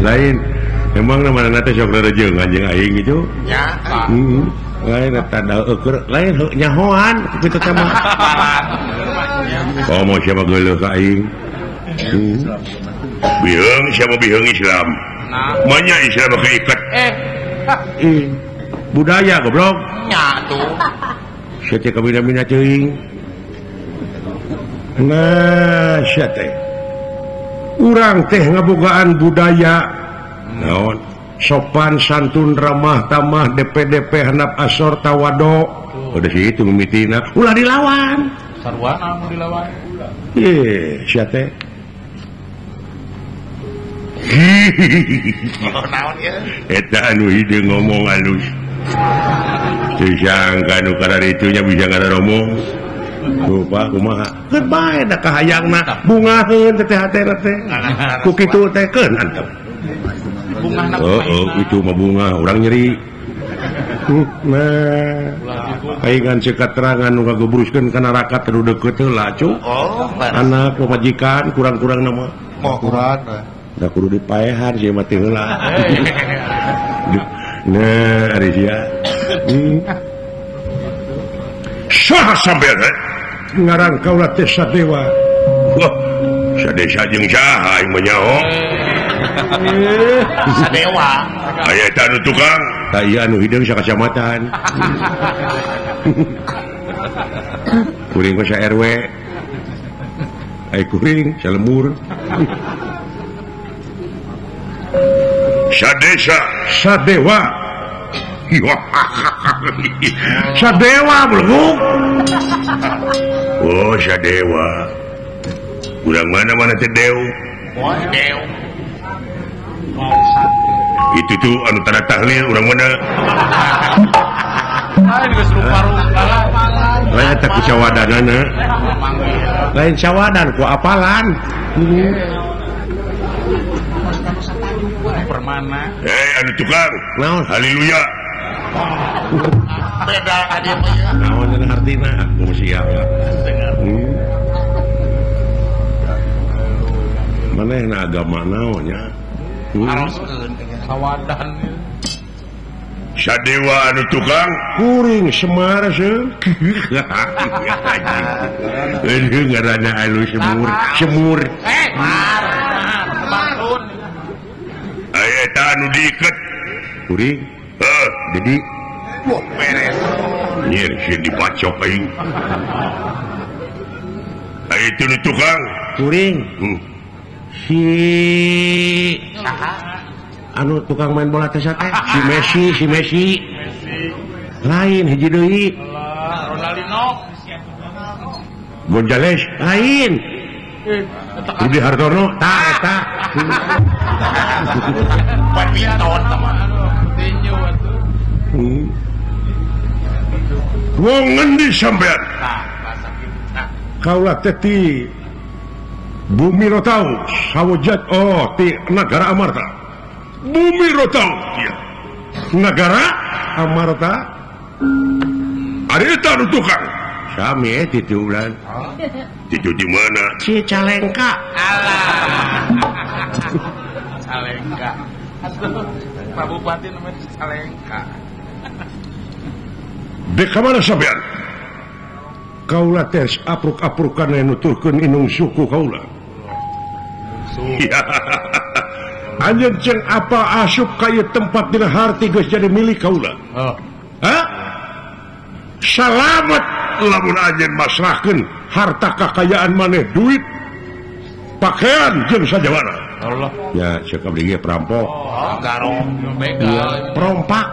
Lain. Emang namana teh sok rerejeungan jeung aing gitu? Nya. Heeh. Lain eta da eueur lain nyahoan kitu teh mah. Komo siapa geuleuh ka aing. Biheung siapa biheung Islam. Manya Islam keikat. Budaya goblok. Nya tuh. Sia teh kabina-bina teuing. Nah, sia teh. Urang teh ngabogaan budaya. Naon? Sopan santun ramah tamah DPDP handap asor tawado. Udah sih itu mimitina. Ulah dilawan. Sarwana mun dilawan. Sia teh. Naon ieu? Eta anu hideung ngomong alus. Teu sangka nu kararitu nya bisa ngaromong. Tuh Pak kumaha? Keun bae da kahayangna bungaheun teh hatena teh. Ku kitu teh keun antep. Bungahna oh, itu mah bunga urang nyeri. Nah, aing ceuk katerangan nu ngagebruskeun ka neraka teu deukeut heula cu. Anak pamajikan kurang-kurang nama. Moh kurang. Da kudu dipaehan sieun mah teh heula. Nah, ari sia. Saha sampean ngarang kaula teh Sadewa. Wah, sadesa jeung saha aing mah nyaho. Sadewa. Aya eta anu tukang. Tah ieu anu hideung sakacamatan. Kuring mah sa RW. Ai kuring salembur. Sadesa Sadewa. Sadewa belum. Oh Sadewa. Urang mana-mana teh Dew. Dew. Itu tuh anu tanda tahlil urang mana? Lain geus rupa-rupa. Lain eta ku cawadanana. Lain cawadan ku apalan. Permana. Anu tukang. Naon? Haleluya. Beda ka dieu mah ieu. Naon cenah artina? Aku siap ya. Manehna agama naon nya? Aroskeun sawadan. Sadewa anu tukang kuring Semar seuh. Eueuh ngaranna anu semur, semur. Mar. Semar. Aya eta anu diiket kuring. Heuh, jadi wah beres. Nyir sieun dibacok aing. Aya itu nu tukang kuring. Si saha? Anu tukang main bola teh teh si Messi, si Messi. Lain hiji deui. Ronaldinho. Gonzales lain. Rudi Hartono tah eta. Badminton sama. Tinju atuh. Wong ngendi sampean? Tah, bahasa kitu. Kaula teh ti Bumi Rotau, Sawojat oh ti Nagara Amarta. Bumi Rotau ya. Nagara Amarta. Ari eta nu tukang. Sami titu ulan. Titu di mana? Cicalengka. Alah. Cicalengka. Atuh, Pak Bupati namanya Cicalengka. Dek ka mana sampean? Kaula teh apruk-aprukan nuturkeun inung suku kaula. Anjeun ceng apa asup ka ieu tempat dina harti geus jadi milik kaula. Oh. Hah? Salamet lamun anjeun masrahkeun harta kakayaan maneh duit, pakaian jeung sajawana. Allah. Ya, ceuk abdi ge perampok. Oh, garong, begal. Perompak.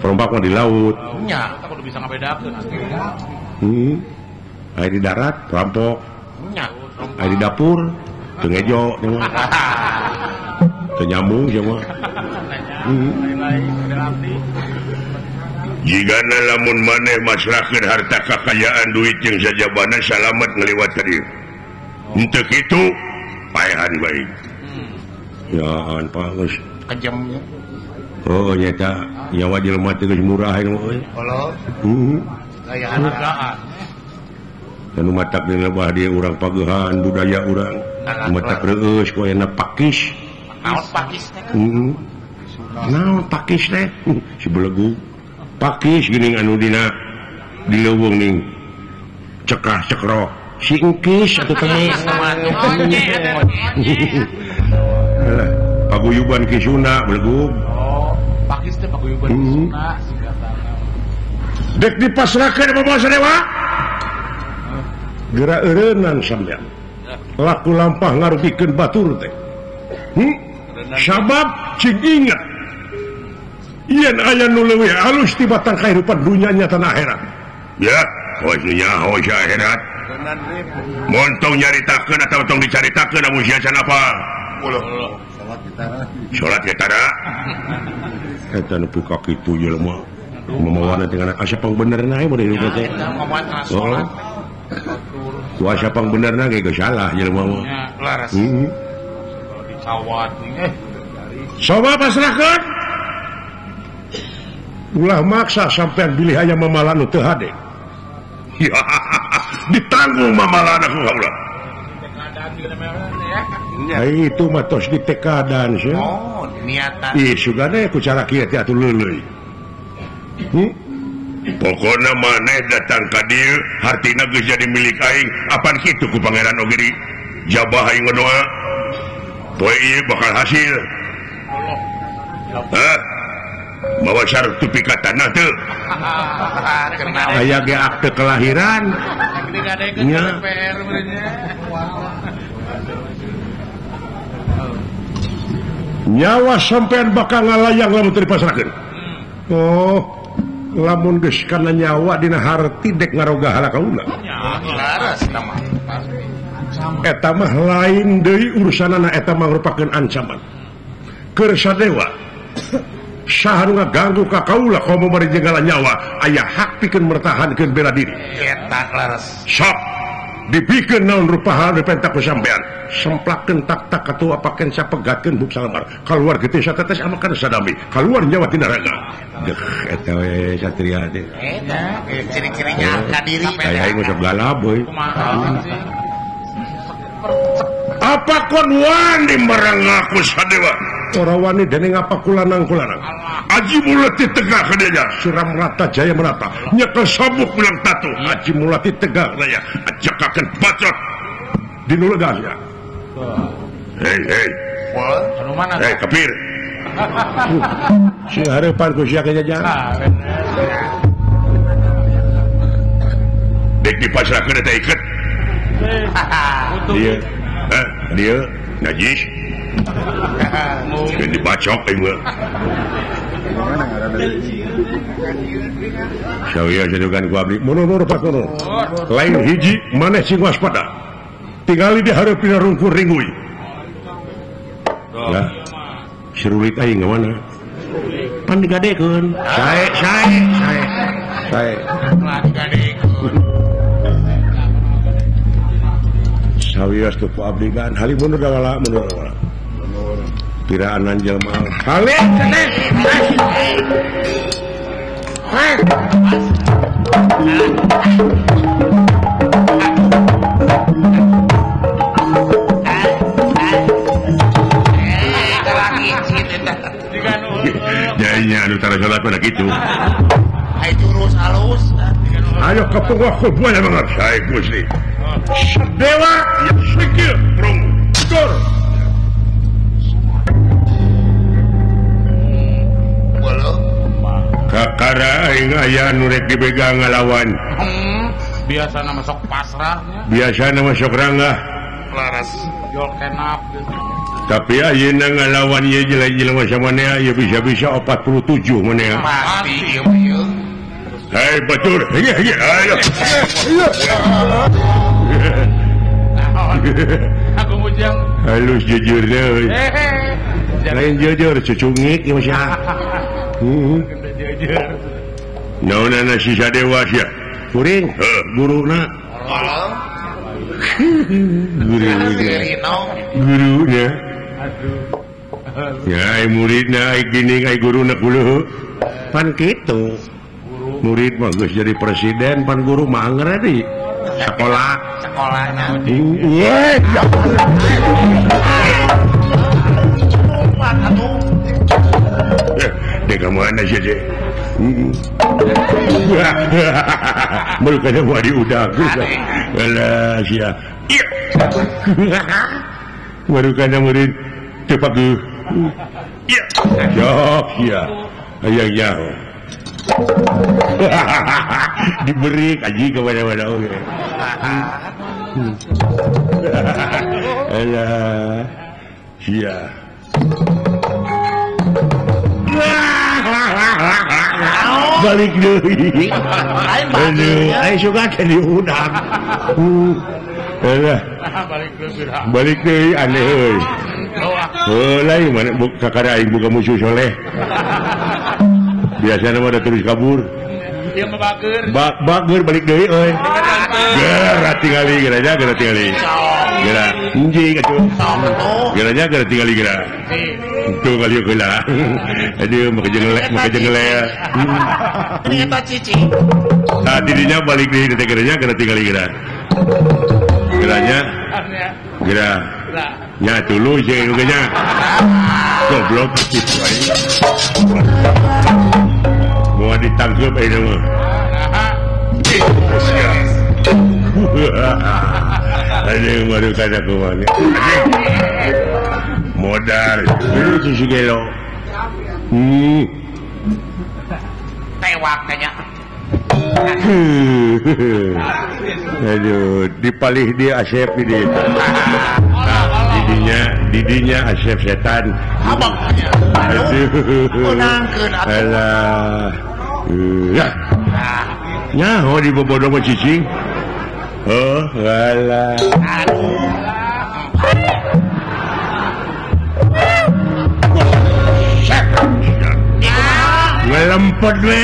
Perompak mah di laut. Nya, eta kudu bisa ngabedakeun. Aya di darat perampok. Nya, aya di dapur teu ngejo teu nyambung sia mah. Jigana lamun maneh masrahkeun harta kakayaan duit jeung sajabana salamet ngaliwat ka dieu. Henteu kitu paehan bae. Ya an Pak geus kejam. Oh nyata nyawa jelema teh geus murah ieu mah euy. Allah. Gayaan. Anu matak dina bah dieu urang pagehan budaya urang. Matak reueus ku ayeuna pakis. Naon pakis teh? Naon pakis teh? Si belegu. Pakis geuning anu dina di leuweung ning cekah cekro. Si engkis atuh teh. Alah, paguyuban Ki Sunda belegu. Oh, pakis teh paguyuban Ki Sunda singkatanna. Dek dipasrahkeun Bapak Sadewa. Geura eureunnan sampean. Laku lampah ngarugikeun batur teh. Sabab cing ingat yen aya nu leuwih alus ti batang kahirupan dunya nya tanah akhirat. Ya, hoy dunya hoy akhirat. Montong nyaritakeun atawa tong dicaritakeun amun sia can apa? Salat getara. Eta nepi ka kitu jelema. Mamawana teh asa pangbenerna we mun hirup teh. Salat. Ku asa pangbenerna ge geus salah jelema mah. Laras. Dicawat nih. Coba pasrahkeun. Ulah maksa sampean bilih aya mamalan nu teu hade. Ditanggung mamalan aku kaula. Ai itu mah tos ditekadan sia. Oh, niatan. Ih, sugane ku cara kieu teh atuh leuleuy. Pokona maneh datang ka dieu hartina geus jadi milik aing. Apan kitu ku pangeran oge di jabah aing ngadoa. Poe ieu bakal hasil. Hah? Bawa sertifikat tanah teu. Aya ge akte kelahiran. Nya. Nyawa sampean bakal ngalayang lamun teu dipasrahkeun. Oh, lamun geus kana nyawa dina harti dek ngaroga hala kaula. Eta mah lain deui urusanana eta mah merupakeun ancaman. Keur sadewa saha nu ngaganggu ka kaula komo bari jenggala nyawa aya hak pikeun mertahankeun bela diri. Eta leres. Sok dipikeun naon rupa hal dipenta ku sampean. Semplakeun tak-tak atuh apakeun sapegatkeun buk salamar. Kaluar getih satetes amakan sadami, kaluar nyawa tina raga. Deh eta we satria teh. Eta ciri-cirinya ka diri. Aya aing mah sok galap euy. Kumaha sih? Apa kon wani marang aku sadewa? Ora wani dening apa kulanang-kulanang. Aji Mulati tegak kadenya, Suram Rata Jaya Merata, nyekel sabuk bilang tatu. Aji Mulati tegak kadenya, ajakakeun bacot dinu legasnya. Hei hei. Anu mana? Hei kepir. Si hareupan ku sia kajajang. Dek dipasrahkeun eta iket. Dia, dia najis. Sieun dibacok aing mah. Sawieu sadukan ku abdi. Mundur Pak mundur. Lain hiji maneh sing waspada. Tingali di hareupeun rungkur ringui. Lah, sirulit aing ka mana? Pan digadekeun. Sae sae sae. Sae. Lah digadekeun. Sawios tu ku abdi kan hali mundur dawala mundur dawala. Piraanan jelema. Hali ceneh. Jainya anu tara salat pada kitu. Ai jurus halus. Ayo kapunggah ku buaya banget. Sae Gusti. Dewa ya sikil prung. Dur. Kakara aing aya nu rek dibegang ngalawan. Biasana masuk pasrah nya. Biasana masuk ranggah. Laras jol kenap gitu. Tapi ayeuna ngalawan ieu jelema samanea ieu bisa-bisa 47 manea. Pasti ieu mah ieu. Hei batur, ayo ayo. Aku mujang. Halus jujur deh. Lain jujur cucungik ieu mah. Jujur. Naonana si Sadewa sia? Kuring, heuh, guruna. Guru. Guruna. Aduh. Ya ai muridna ai gini ai guruna kuluh. Pan kitu. Murid mah geus jadi presiden, pan guru mah anger di sekolah. Sekolahna. Iya. Dek ka mana sih, Dek? Baru kada mau diudag. Alah sia. Baru kada murid teu paguh. Iya. Jok sia. Hayang nyaho. Diberi kaji kepada-pada oge. Alah sia. Balik deui. Aduh, aing suka teh diudag. Alah. Balik deui aneh euy. Heuh lain mana kakara aing boga musuh soleh. Biasana mah da terus kabur. Ieu mah bager. Bager balik deui euy. Geura tingali geura nya geura tingali. Geura anjing atuh. Geura nya geura tingali geura. Itu kali heula. Aduh make jengelek. Ternyata cici. Tah didinya balik deui teh geura nya geura tingali geura. Geura nya. Geura. Nya tuluy jeung nya. Goblok kitu aing. Moal ditangkep ayeuna mah. Aduh baru kada kumaha. Modal si gelo. Tewak tanya. Aduh, dipalih dia Asep di didinya, didinya Asep setan. Aduh. Alah. Ya. Nyaho di bobodo mah cicing. Oh, alah. Aduh. Lempet we.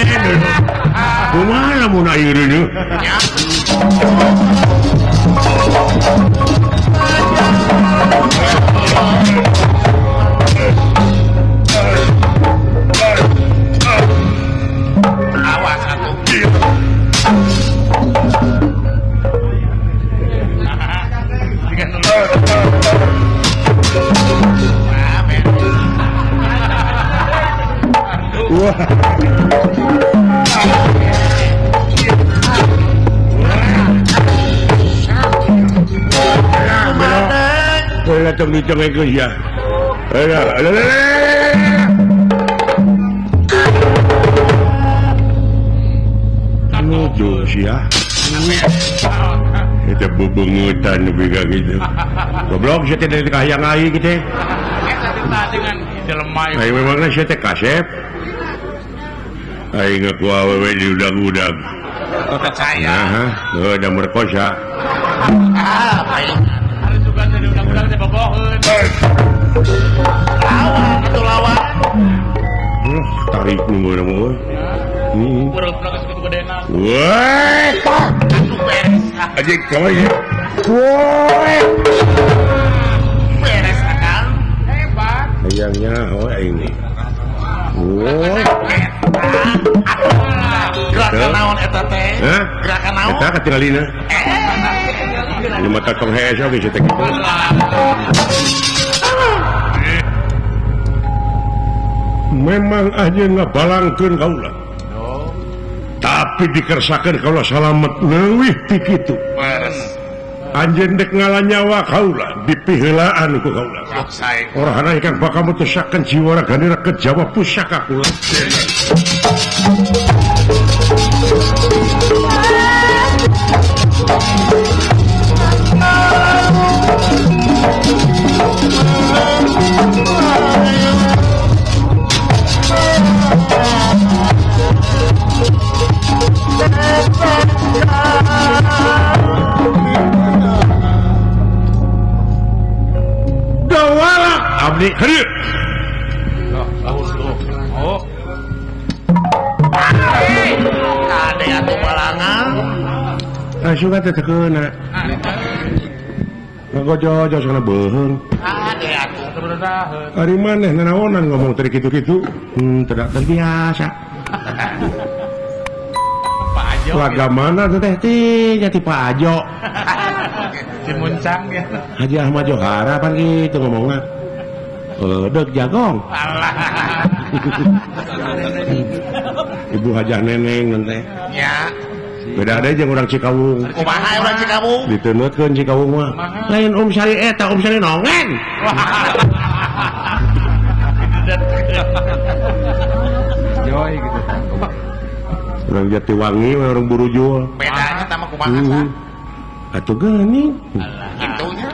Kumaha lamun ayeuna? Awas atuh. Wah. Wala tong dicengkeun ya. Nuju sia. Eta bubungutan nepi ka kitu. Goblok sia teh dari kahayang aing kitu. Aing memangna sia teh kasep. Aing ku awewe diudag-udag. Percaya. Heeh, heuh da merkosa. Ah, baik. Harus juga dari undang-undang teh boboheun. Lawan atuh lawan. Tarik nu meureun mah. Heeh. Beureup geus kitu gedena. Woi, atuh beres. Anjing kawan ya. Woi. Beres akang. Hebat. Hayangnya oh aing nih. Woi. Gerakan naon eta teh? Gerakan naon? Eta katingalina. Ini mata tong hees oge sia teh kitu. Memang anjeun ngabalangkeun kaula. Tapi dikersakeun kaula salamet leuwih ti kitu. Anjeun dek ngalanyawa kaula dipiheulaan ku kaula. Orahana ingkang bakal mutusaken jiwa raganira ke Jawa pusaka kula. Dawala abdi hadir. Oh. Kade atuh balangan. Asup teh teu keuna. Ngagojo-jo sana beuheung. Kade atuh terbedaheun. Ari maneh nanaonan ngomong teh kitu-kitu. Tidak terbiasa. Pak Ajo. Laga mana teh teh jati Pak Ajo. Cimuncang ya. Haji Ahmad Johara pan gitu ngomongna. Dek jagong. Alah. Ibu Hajah Neneng nanti. Ya. Beda ada jeung urang Cikawung. Kumaha urang Cikawung? Diteunutkeun Cikawung mah. Lain Om Sari eta Om Sari nongen. Joy gitu. Urang Jatiwangi urang Burujul. Bedanya sama kumaha sah? Atuh geuning. Kitunya.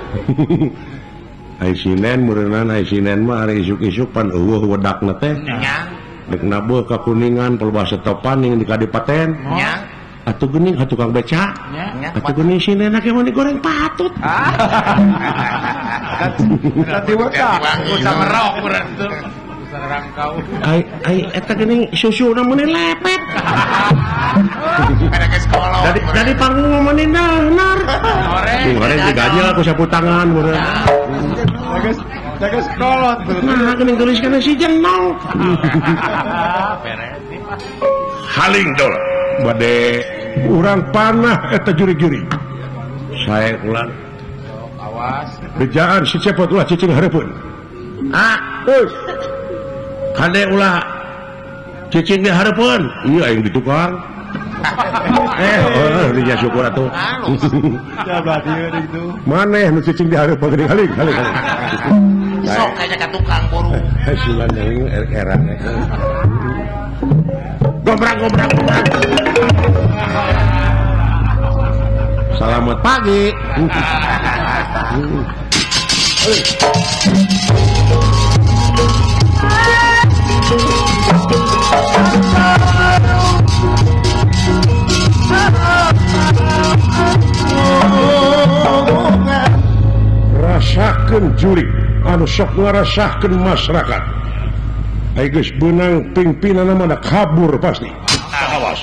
Ai sinen meureunnan ai sinen mah ari isuk-isuk pan eueuh wedakna teh. Nya. Dek nabuh ka Kuningan pelbah setopan yang di Kadipaten. Nya. Atuh geuning ka tukang beca. Nya. Atuh geuning sinenna ke mun digoreng patut. Tadi wedak. Usah ngerok urang tuh. Usah ngerangkau. Ai ai eta geuning susuna meuni lepet. Ada ke sekolah. Dari panggung meuni nanar. Goreng digajel ku sapu tangan meureun. Jaga sekolah tuh. Nah, geuning geulis kana si jenong. Beres. Haling dol. Bade urang panah eta juri-juri. Sae ulang. Awas. Bejaan si cepot ulah cicing hareupeun. Ah, geus. Kade ulah cicing di hareupeun. Ieu aing di tukang. Oh, dinya syukur atuh. Maneh nu cicing di hareupeun geuning haling, haling. Sok kaya ka tukang buru. Hasilan deui era. Gombrang, gombrang, gombrang. Selamat pagi. Rasakeun jurig anu sok ngarasakeun masyarakat. Ai geus beunang pingpinanna mah da kabur pasti. Awas.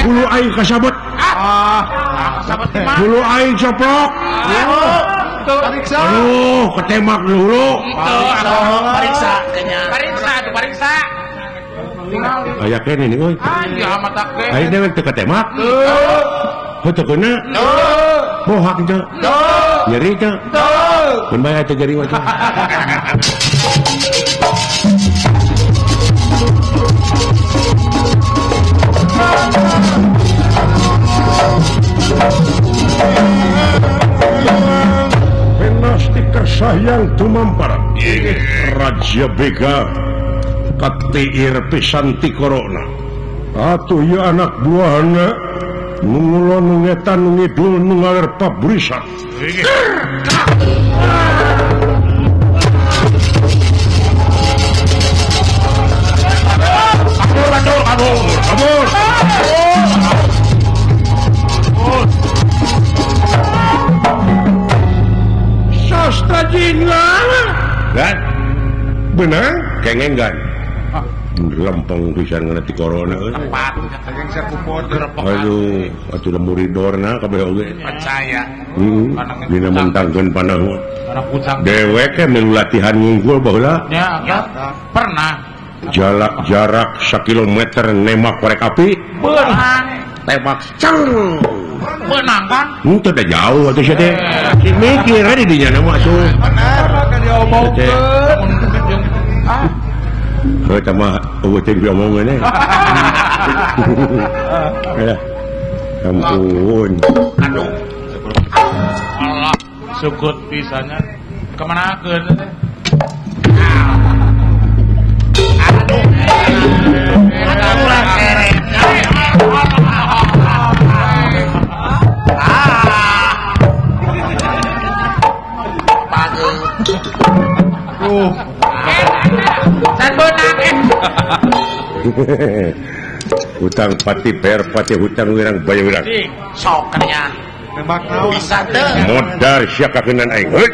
Hulu aing kasabet. Hulu aing coplok. Aduh, ketemak dulu. Pariksa pariksa tuh pariksa. Aya kene nih euy. Aing dewek teu ketemak. Heuh teu keuna. Bohak teu. Nyeri teu. Mun bae teu nyeri mah. Penasti kersayang tumampar Raja Bega katiir pisan ti corona. Atuh ieu anak buahna nu ngulon nu ngetan nu ngidul nu ngaler pabrisan. Kabur, kabur, kabur. Sastra jingga kan? Benang kengeng kan? Lempeng pisan ngeuna ti corona euy. Tepat. Aduh, atuh muridorna kabeh oge. Percaya. Heeh. Dina mentangkeun panah. Dewek ge milu latihan ngungkul baheula. Ya, pernah. Jarak jarak sakilometer nembak korek api. Beunang. Tembak ceng. Beunang kan? Henteu teh jauh atuh sia teh. Si mikir di dinya mah atuh. Bener kan diomongkeun. Ah. Heuh tah mah eueuh teh diomongkeun eh. Ya. Ampun. Aduh. Allah, syukur pisahnya. Kemanakeun teh? Hutang pati bayar pati hutang wirang bayar wirang. Sok nya. Bisa teu. Modar sia kakenan aing. Heuh.